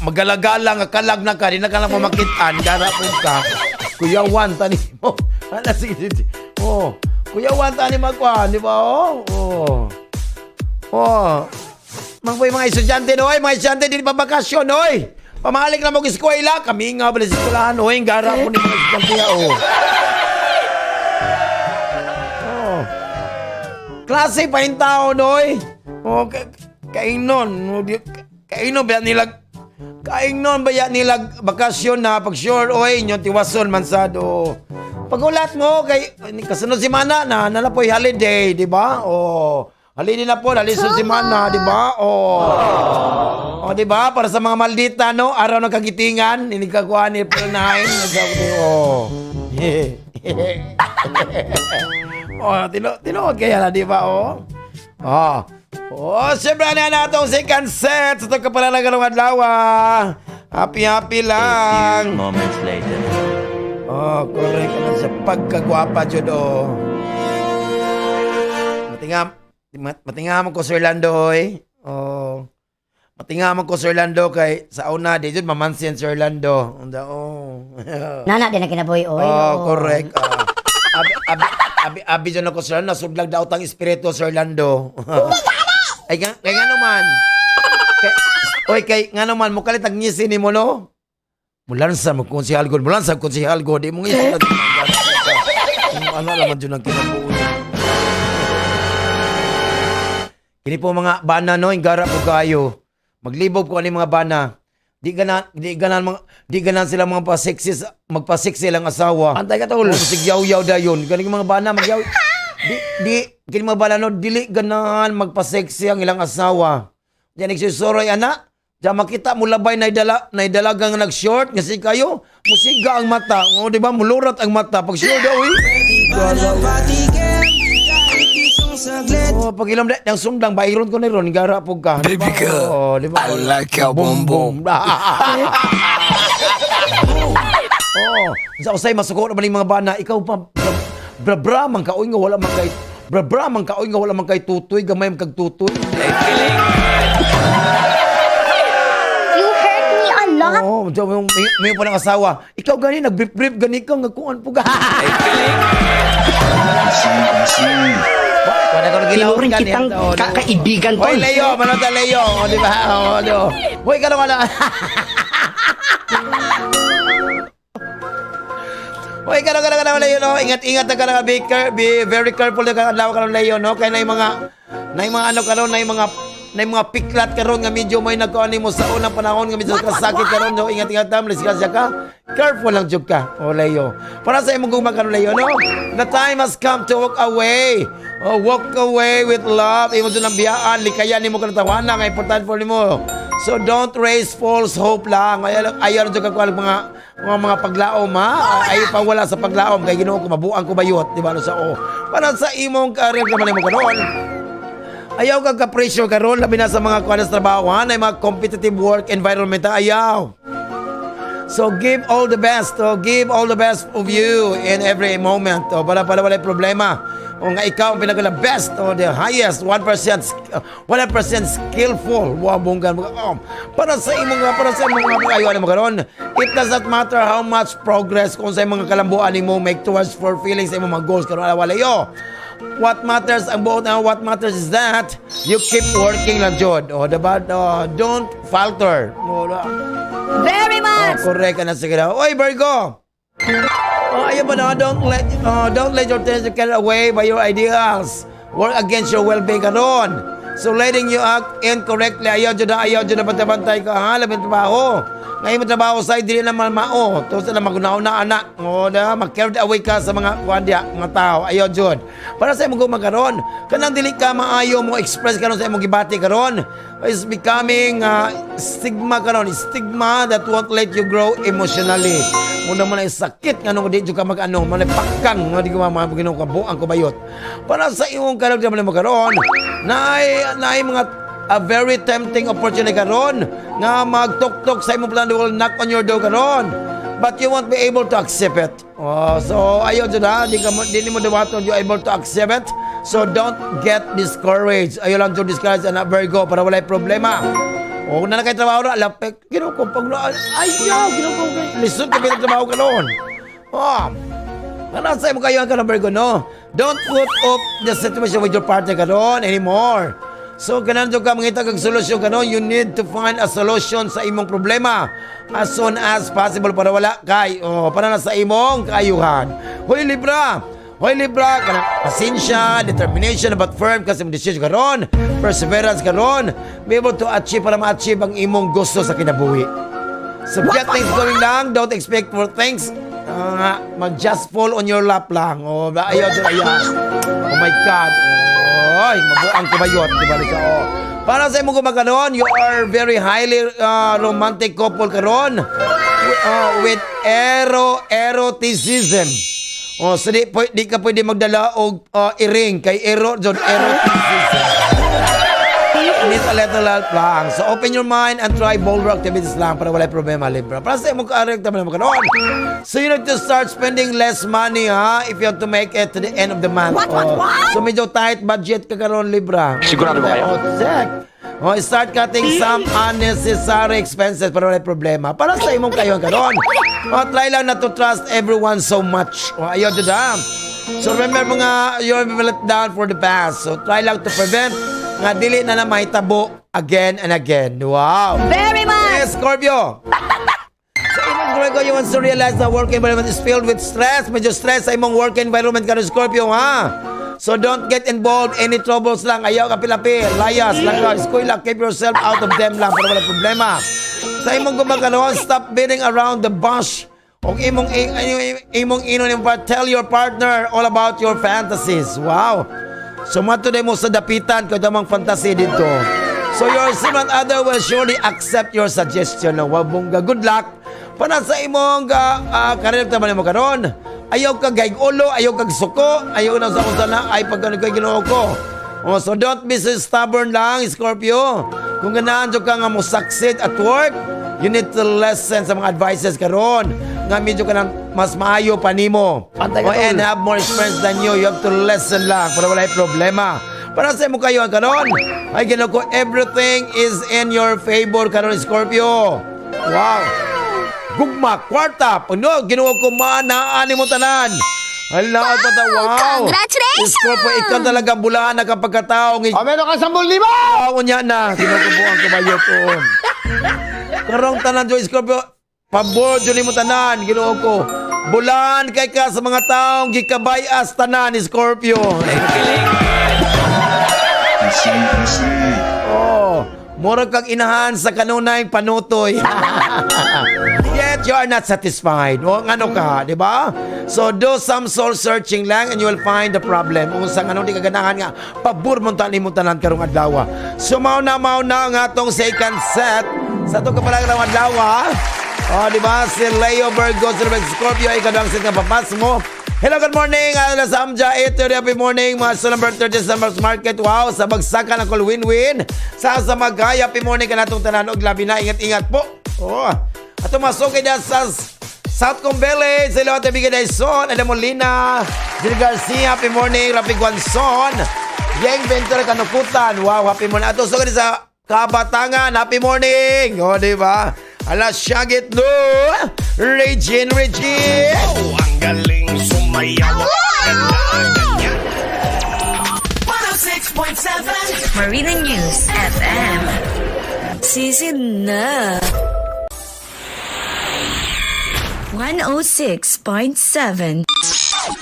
Speaker 5: magalagala nga kalag na ka di na ka lang mamakitaan gara pud ka. Kuyawan tani mo. Ana sige sige. Oh, kuyawan tani magkuan, di ba? Oh. Oh. Oh. Mga mga estudyante oy, mga estudyante di pa bakasyon oy. Pamalik na mo eskwela, kami nga ba sa eskwelahan oy, gara po ni mga estudyante oh. Oh. Klase pa yung taon, oy. Oh, kaingnon. Oh, kaingnon ba ya nila bakasyon na pag sure oy inyo tiwason man sad, oh. Pagulat mo kay kasunod semana na na po'y holiday, di ba? Oh. Holiday na po, holiday sa semana, di ba? Oh. Oh, di ba? Para sa mga maldita, no? Araw ng kagitingan, ini kakuha ni April 9. Oh. Oh, tinuod kaya na, di ba? Oh. Oh. Oh, siyempre na na itong second set sa itong kapalaran karong adlaw. Happy, happy lang.
Speaker 9: Moments later.
Speaker 5: Oh, correct na sa pagkagwapa jud, oh. Matinga matinga mo ko, Sir Lando, oy. Oh. Matinga mo ko, Sir Lando, kay sa una di jud mamansin Sir Lando. Unda, oh.
Speaker 8: Nana din na kinabuhi oy.
Speaker 5: Oh, correct. Ah. Abi abi abi abi jud ako, Sir Lando, nasudlag daw tang espiritu, Sir Lando. Ay kay ngano man. Kay, oy, kay ngano man mo kalit ang ngisi nimo, no? Mulansa mo konsehal god, mulansa konsehal god, di mo ngisi. Ano naman jud ang kinabuhi. Kini po mga bana, no, ingara po kayo. Maglibog ko ani mga bana. Di ganan sila mga pa-sexy magpa-sexy lang asawa.
Speaker 10: Antay ka, tol.
Speaker 5: Oh, sig yaw-yaw dayon. Ganing mga bana magyaw. Di di kini mga bana, no, dili ganahan magpa-sexy ang ilang asawa. Diyan nagsusuroy ana. Diyan makita mo labay na dala na dalagang nag-short nga si kayo, musiga ang mata. O di ba mulurat ang mata pag sure daw eh. Oh, pag ilam ang sundang bayron ko ni ron gara pug ka. Di ba?
Speaker 3: Baby girl,
Speaker 5: Oh, di ba?
Speaker 3: I like your boom boom.
Speaker 5: Oh, sa usay masuko naman yung mga bana, ikaw pa bra bra man ka oy nga wala man kay bra bra man ka oy nga wala man kay tutoy, gamay man kag tutoy.
Speaker 4: You hurt me a lot.
Speaker 5: Oh, yung may pa ng asawa. Ikaw gani nag-brief brief gani ka nga kuan po ka.
Speaker 10: Tinuring kitang kakaibigan, tol.
Speaker 5: Hoy Leo, manota Leo, o di ba? O, di ba? Hoy kano kana. Hoy kano kano kano Leo, no? Ingat-ingat na ka na, be very careful na ka adlaw karon, Leo, no? Kay na mga ano karon, na mga piklat karon nga medyo may nagkuan nimo sa unang panahon nga medyo kasakit karon, no? Ingat-ingat ta, malis ka. Careful lang jud ka, o Leo. Para sa imong gugma karon, Leo, no? The time has come to walk away. Oh, walk away with love. Imo jud ang biyaan, likayan nimo kanang tawana nga importante for nimo. So don't raise false hope lang. Ayaw ayaw jud ka kuan mga paglaom, ha. Ayaw pa wala sa paglaom kay Ginoo ko mabuang ko bayot, di ba, no sa o. Para sa imong career ka man nimo karon. Ayaw ka ka-pressure karon labi na sa mga kuan sa trabaho, ha, na mga competitive work environment, ha? Ayaw. So give all the best, oh, give all the best of you in every moment. Oh, para wala problema. O nga ikaw ang pinaka best, oh, the highest 1%, 100% skillful. Wow, bonggan. Oh, para sa imong mga ayo mo karon. It does not matter how much progress kung sa imong mga kalambuan nimo make towards fulfilling sa imong mga goals karon wala yo. What matters ang buot na what matters is that you keep working lang jud. Oh, diba? Oh, don't falter. Oh,
Speaker 8: Very much.
Speaker 5: Oh, correct ka na sige na. Oy, Virgo! Oh, ayaw ba na? Don't let your tension carried away by your ideals. Work against your well-being karon. So letting you act incorrectly, ayaw dyan na bantay-bantay ka, ha? Labing trabaho. Ngayon mo trabaho sa dili naman mao. To sa na magunaw na anak. O na, mag-carried away ka sa mga kuan diya, mga tao. Ayaw jud. Para sa imong gugma karon, kanang dili ka maayo mo express karon sa imong gibati karon is becoming stigma karon, stigma that won't let you grow emotionally. Muna mo na sakit nga nung di jud ka mag-ano, mo na pakang nga di ko mga Ginoo ka buang ko bayot. Para sa imong karon mo karon, naay mga a very tempting opportunity karon nga magtuktok sa imong plano, will knock on your door karon. But you won't be able to accept it. Oh, so ayaw jud ha, di ka mo di nimo dawaton you able to accept it. So don't get discouraged. Ayaw lang jud discouraged ana, Virgo, para walay problema. O na kay trabaho na lapek Ginoo ko pag ayaw Ginoo ko lisod ka bilang trabaho karon. Oh, para sa imo kayo ang Virgo, no? Don't put up the situation with your partner karon anymore. So, ganan jud ka mangita kag solusyon karon. You need to find a solution sa imong problema as soon as possible para wala kay, oh, para na sa imong kaayuhan. Hoy Libra, Hoy Libra, kanang pasensya, determination, but firm kasi imong decision karon, perseverance karon, be able to achieve para ma-achieve ang imong gusto sa kinabuhi. So get things going lang, don't expect for things mag just fall on your lap lang. Oh, ayaw dyan, ayaw. Oh my God. Oy, mabuang kubayot, di ba siya? Oh. Para sa imong gumaganon, you are very highly romantic couple karon with eroticism. Oh, so di ka pwede magdala og iring kay ero jud, eroticism. Need a little help lang. So open your mind and try bolder activities lang para walay problema, Libra. Para sa imong kaarek taman mo karon. So you need to start spending less money, ha, if you want to make it to the end of the month.
Speaker 4: What?
Speaker 5: So medyo tight budget ka karon, Libra.
Speaker 10: Sigurado ba kayo?
Speaker 5: Oh, check. Oh, start cutting some unnecessary expenses para walay problema. Para sa imong kayo karon. Oh, try lang not to trust everyone so much. Oh, ayaw jud ha. So remember mga you're let down for the past. So try lang to prevent nga dili na na mahitabo again and again. Wow.
Speaker 8: Very much.
Speaker 5: Yes, Scorpio. Sa imong Scorpio, you want to realize the work environment is filled with stress. Medyo stress sa imong work environment ka, Scorpio, ha? So don't get involved any troubles lang. Ayaw ka pilapi. Layas lang ka. Eskwela lang. Keep yourself out of them lang para wala problema. Sa imong gumaganoon, stop beating around the bush. Og imong ino nimong part, tell your partner all about your fantasies. Wow. So mato mo sa dapitan kay damang fantasy dito. So your significant other will surely accept your suggestion. No? Wow, bongga. Good luck. Para sa imong career taman mo karon. Ayaw ka gaig ulo, ayaw kag suko, ayaw na sa unsa na ay pag kay Ginoo ko. Oh, so don't be so stubborn lang, Scorpio. Kung ganahan jud ka nga mo succeed at work, you need to listen sa mga advices karon nga medyo ka nang mas maayo pa nimo.
Speaker 10: Pantay ka,
Speaker 5: Oh, and
Speaker 10: tol.
Speaker 5: have more experience than you. You have to listen lang para walay problema. Para sa imo kayo ang karon. Ay Ginoo ko, everything is in your favor karon, Scorpio. Wow. Gugma, kwarta. Pag no, Ginoo ko maanaan mo tanan. Hala, wow, ta, wow.
Speaker 4: Congratulations!
Speaker 5: Scorpio, ikaw talaga bulaan na kapag katao.
Speaker 10: O, meron kang 10,000!
Speaker 5: Wow, unya na. Ginoo ko, buang kabayot. Oh. Karong tanan jo Scorpio, pabor jud nimo tanan, Ginoo ko. Bulan kay ka sa mga taong gikabayas tanan, Scorpio. Oh, murag kag inahan sa kanunay panutoy. Yet you are not satisfied. O ngano ka, di ba? So do some soul searching lang and you will find the problem. Kung sa ngano di ka ganahan nga pabor mo ta nimo tanan karong adlaw. So mao na ang atong second set sa atong kapalang adlaw. Oh, di ba? Si Leo Virgo, si Robert Scorpio, ikaduhang set nga papas mo. Hello, good morning. Ala sa Amja, 8:30, happy morning. Mga sa number 30 sa Mars Market. Wow, sa bagsakan ang win-win. Sa Magay, happy morning ka natong tanan. Og labi na, ingat-ingat po. Oh. Ato masukay na sa Southcom Village. Hello, Ate Bigay Dyson, Ada Molina, Jill Garcia, happy morning. Rapi Guanzon, Yeng Ventura Kanukutan. Wow, happy morning. Ato sugod sa Kabatangan, happy morning. Oh, di ba? Ala, syagit no. Regine, Regine.
Speaker 3: Oh, ang galing sumayaw. Ganda, ganyan.
Speaker 6: 106.7
Speaker 9: Marina News FM. Season na. 106.7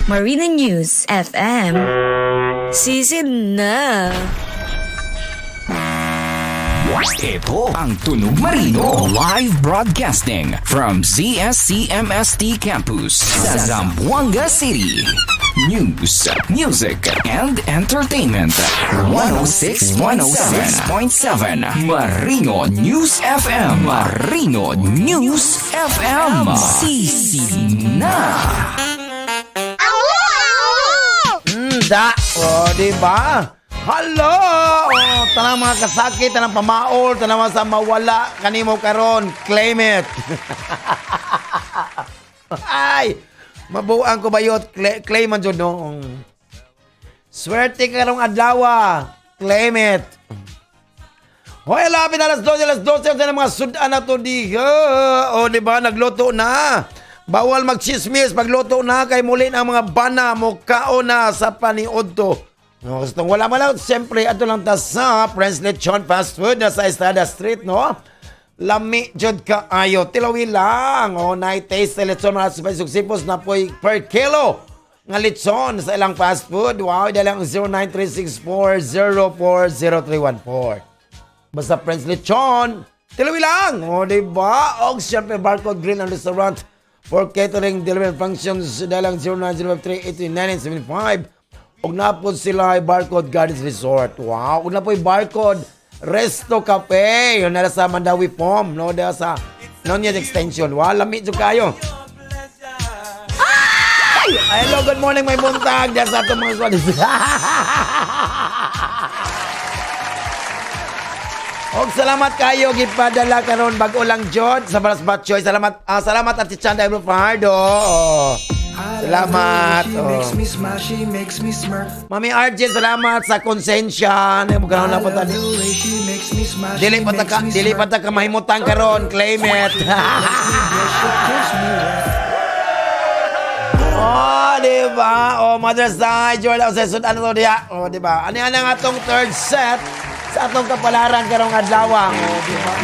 Speaker 9: Marina News FM. Season na.
Speaker 7: Ito ang Tunog Marino. Live broadcasting from ZSCMST Campus sa Zamboanga City. News, music, and entertainment. 106.7 Marino News FM. Marino News FM. Sisi na.
Speaker 5: Da. O, di ba? Hello! O, tanang mga kasakit, tanang pamaol, tanang mga sa mawala kanimo karon, claim it. Ay, mabuang ko bayot, claim man jud no. Swerte ka karong adlaw, claim it. Hoy, labi na alas 12, alas 12, ang mga sudan na to diha. O, di ba, nagluto na. Bawal magchismis, pagluto na kay muli ang mga bana mo kaon na sa paniod to. No, gusto wala man lang, siyempre, ato lang ta sa Prince Lechon Fast Food na sa Estrada Street, no? Lami jud kaayo. Tilawi lang. O, night taste lechon mga suksipos na po'y per kilo. Nga litson sa ilang fast food. Wow, dalang 09364040314. Basta Prince Lechon, tilawi lang. O, di ba? Og siyempre, Barcode Grill and Restaurant for catering, delivery and functions, dalang 0905389975. Og napod sila ay Barcode Gardens Resort. Wow, og napoy Barcode Resto Cafe. Yun na sa Mandawi Pom, no? Dahil sa Nonyet Extension. Wow, lami jud kayo. Ay! Hello, good morning, may buntag. Dahil sa atong mga squad. Og salamat kayo gipadala karon bag-o lang jud sa Baras Batchoy. Salamat salamat Ate Chanda Ebro Fajardo. Oh. Salamat.
Speaker 6: She
Speaker 5: Oh.
Speaker 6: makes me smile, she makes me smirk.
Speaker 5: Mami RJ, salamat sa konsensya. Ano mo karon na
Speaker 6: I
Speaker 5: po
Speaker 6: love the way she makes me smile,
Speaker 5: Dili
Speaker 6: she
Speaker 5: pa ta
Speaker 6: makes
Speaker 5: ka,
Speaker 6: me
Speaker 5: dili pa
Speaker 6: smirk.
Speaker 5: ta ka mahimutang karon, claim it.
Speaker 6: She gives me worth.
Speaker 5: Oh, di ba? Oh, mother side, Jordan, sa sud ano to diya? Oh, di ba? Ani ana nga atong third set sa atong kapalaran karong adlaw. Oh, di ba?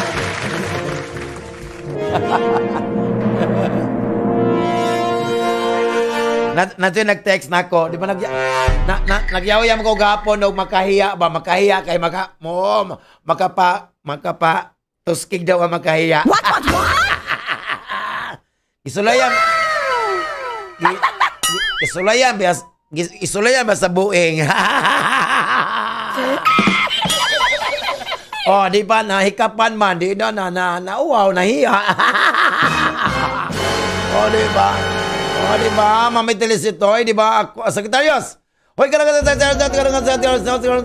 Speaker 5: Na na nag-text na ako, di ba nag na, na nagyaw-yam ko gahapon og makahiya ba, makahiya kay maka mo makapa makapa tuskig daw ang makahiya.
Speaker 8: What, what, what?
Speaker 5: Isulayan. Isulayan bias isulayan ba sa buing. Oh, di ba nahikapan man, di na na na nauwaw, nahiya. Oh, di ba? Oh, di ba? Mami Teresitoy, di ba? Ako, Secretarios. Hoy,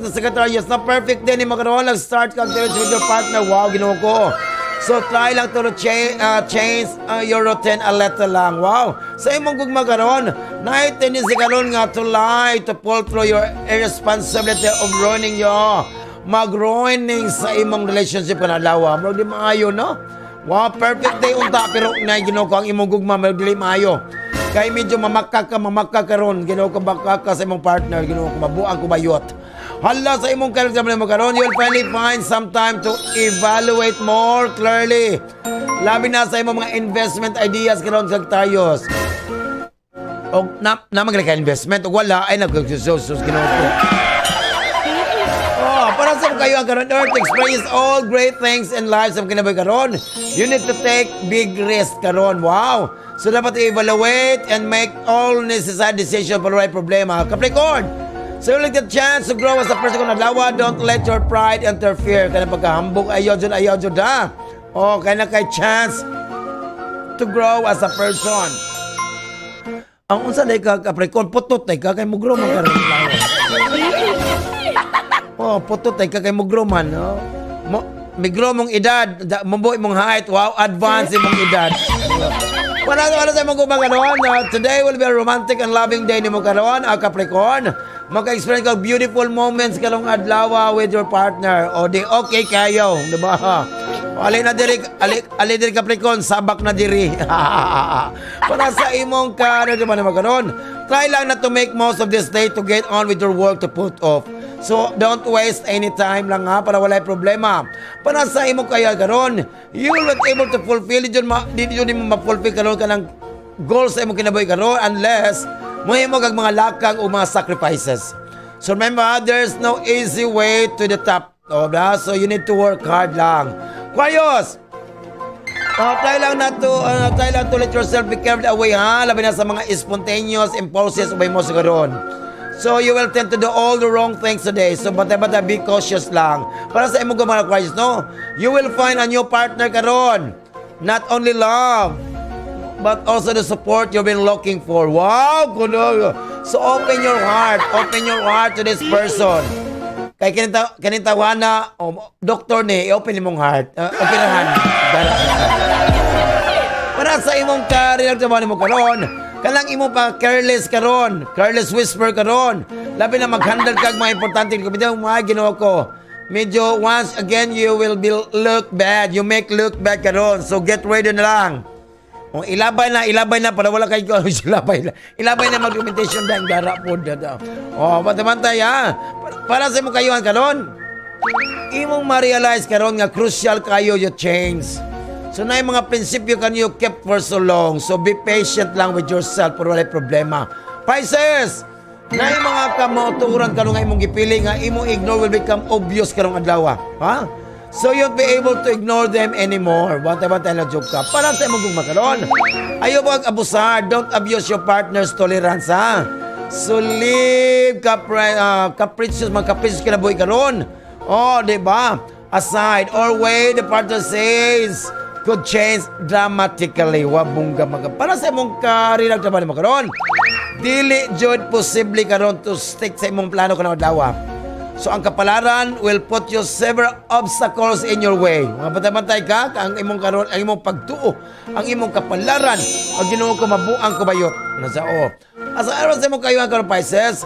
Speaker 5: Secretarios, na perfect din ni magkaroon nag-start ka with your partner. Wow, Ginoo ko. So try lang to change your routine a little lang. Wow. Sa imong gugma karon, naay tendency karon nga to lie, to pull through your irresponsibility of ruining your mag-ruining sa imong relationship kana adlaw. Murag di maayo, no? Wow, perfect day unta pero na Ginoo ko ang imong gugma murag dili maayo. Kay medyo mamakka ka, mamakka karon, Ginoo ko baka ka sa imong partner, Ginoo ko mabuang ko bayot. Hala sa imong character mo karon, you'll finally find some time to evaluate more clearly. Labi na sa imong mga investment ideas karon Sagittarius. Og na na ka investment og wala ay nagsusus Ginoo ko. Oh, para sa kayo ang karon earth experience all great things in life sa kinabuhi karon. You need to take big risk karon. Wow. So dapat i-evaluate and make all necessary decision para walay problema. Capricorn, so you like the chance to grow as a person kung adlaw, don't let your pride interfere. Kaya pagkahambog ayaw jud ha. Oh, kaya na kay chance to grow as a person. Ang unsa day ka Capricorn, putot day ka kay mo grow man karon. Oh, putot ay ka kay mo grow man, no? Mo migro mong edad, mubo imong height, wow, advance imong edad. Wala wala sa imong gugma karon. Today will be a romantic and loving day nimo karon, Capricorn. Maka-experience ka beautiful moments karong adlaw with your partner. O di okay kayo, di ba? Ali na diri, ali, ali diri Capricorn, sabak na diri. Para sa imong ka, ano di ba naman karon? Try lang na to make most of this day to get on with your work to put off. So, don't waste any time lang ha, para walay problema. Para sa imong kaya karon, you will not able to fulfill, di jud ma, di jud nimo ma-fulfill karon kanang goals sa imong kinabuhi karon unless mohimo kag mga lakang o mga sacrifices. So remember, there's no easy way to the top. Oh, ba? So you need to work hard lang. Aquarius! Oh, try lang to let yourself be carried away ha, labi na sa mga spontaneous impulses ubay mo sa karon. So you will tend to do all the wrong things today. So bata-bata, be cautious lang. Para sa imong mga Aquarius, no? You will find a new partner karon. Not only love, but also the support you've been looking for. Wow, kuno. So open your heart, open your heart to this person. Kay kinita kinitawana, oh, doktor ni, i-open imong heart. Operahan. Para sa imong career sa mo karon, kanang imo pa careless karon, careless whisper karon. Labi na mag-handle kag mga importante komite mga Ginoo ko. Medyo once again you will be look bad. You make look bad karon. So get ready na lang. O ilabay na para wala kay ilabay na. Ilabay na mag-documentation dahil gara po da. Oh, bantay ha. Para sa imong kayuhan karon. Imong ma-realize karon nga crucial kayo your change. So na yung mga prinsipyo kan you kept for so long. So be patient lang with yourself para walay problema. Pisces, na yung mga kamauturan karon nga imong gipili nga imong ignore will become obvious karong adlaw. Ha? So you'll be able to ignore them anymore. Bantay-bantay lang jud ka. Para sa imong gugma karon. Ayaw pag abusar. Don't abuse your partner's tolerance, ha? So live capricious, mga capricious kinabuhi karon. Oh, di ba? Aside or way the partner says could change dramatically. Wabungga mga. Para sa imong karira trabaho mo karon. Dili jud posible karon to stick sa imong plano kanang adlaw. So ang kapalaran will put you several obstacles in your way. Mga bantay-bantay ka, ang imong karon, ang imong pagtuo, ang imong kapalaran, ang Ginoo ko mabuang kubayot. Nasa o. Asa aron sa imong kayuhan karon, Pisces?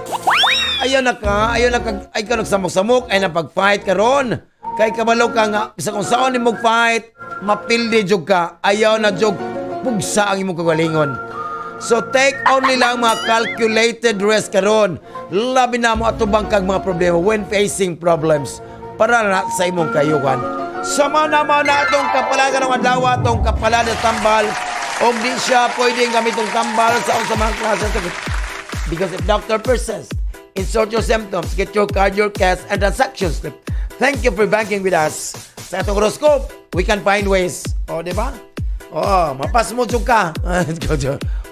Speaker 5: Ayaw na ka, ayaw na ka, ay ka nagsamok-samok, ay na pag-fight karon. Kay kabalo ka nga, bisa kung saan nimo fight, mapildi jud ka, ayaw na jud pugsa ang imong kagalingon. So take only lang mga calculated risk karon. Labi na mo atubang kag mga problema when facing problems para na sa imong kayuhan. Sama na mo na atong kapalagan ng adlaw, atong kapalagan tambal og di siya pwedeng gamitong tambal sa sa mga klase sa. Because if doctor persists, insert your symptoms, get your card, your cash, and transaction slip. Thank you for banking with us. Sa atong horoscope, we can find ways. O, di ba? Oh, mapasmo jud ka.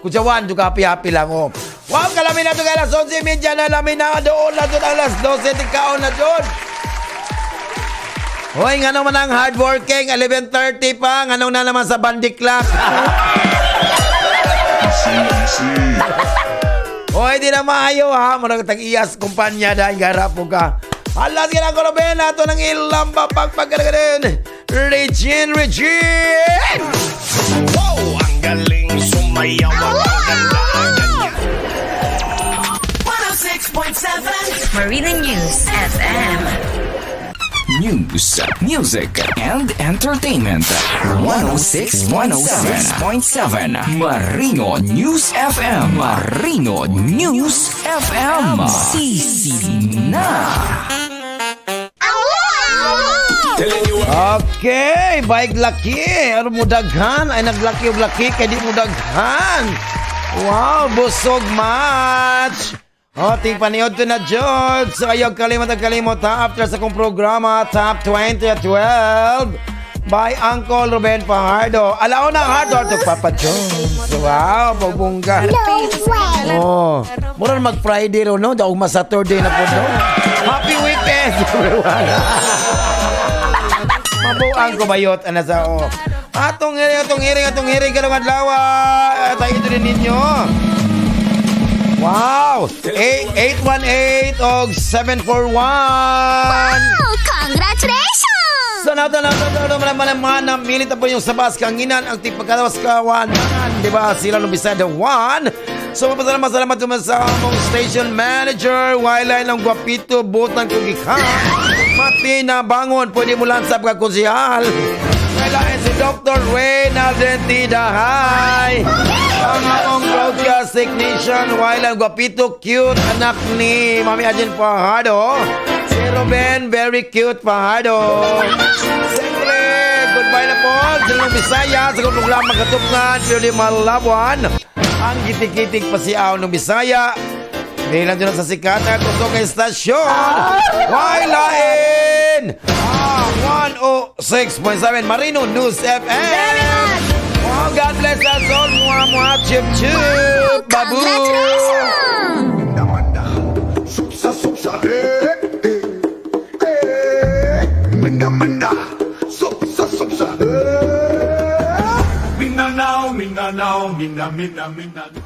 Speaker 5: Kujawan jud ka, happy-happy lang, oh. Wow, kalami na ito kay alas 11:30 na, lami na doon na jud alas 12 tikaon na jud. Hoy, nga naman ang hardworking, 11:30 pa, nga na naman sa bandiklak. Hoy, di na maayo ha, murag tag-iyas kumpanya dahil garap mo ka. Halas ka na ko ato ng ilang papagpagkagarin. Regine, Regine!
Speaker 3: Wow, ang galing sumayaw at ang ganda niya.
Speaker 9: 106.7 Marina News FM.
Speaker 7: News, music, and entertainment. 106.7 Marino News FM. Marino News FM. Sisi na.
Speaker 5: Okay, bike laki. Ano mo daghan? Ay naglaki og laki kay di mo daghan. Wow, busog match. O, ting paniod to na George. So, ayaw kalimot ang kalimot ha. After sa kong programa, Top 20 at 12 by Uncle Ruben Fajardo. Alaon na hard to Papa Jones. Wow, pagbungga. Oh, mura na mag-Friday ro, no? Daog ma-Saturday na po, no? Happy weekend, everyone. Mabuang ko bayot, ana sa o. Atong hiring, atong hiring, atong hiring karong adlaw. Tayo ito din ninyo. Wow! 818 og 741.
Speaker 4: Wow! Congratulations!
Speaker 5: Sa nato na nato naman naman na milit na po yung sabas kanginan ang tipagkadawas kawan, di ba? Sila no beside the one. So mapasalamat salamat naman sa among station manager Wala ng guwapito butan kong gikan Matina bangon pwede mo lang sa pagkakonsihal. Kailangan si Dr. Reynalden Tidahay, ang among broadcast technician. Wala guwapito cute anak ni Mami Ajin Fajardo, si Ruben very cute Fajardo. Siyempre, goodbye na po sa Lunong Bisaya sa kong programa Katupngan, pero di malabuan. Ang gitik-gitik pasiaw ng Bisaya. Hindi lang dyan sa sikat na tusok ang estasyon. Wailain! 106.7 Marino News FM. Wow, God bless us all. Mua, mua, chup, chup. Babu!
Speaker 3: Supsa, supsa, eh, eh, eh. Minda, minda. Supsa, supsa, eh. Mindanao, Mindanao, Minda, Minda, Mindanao.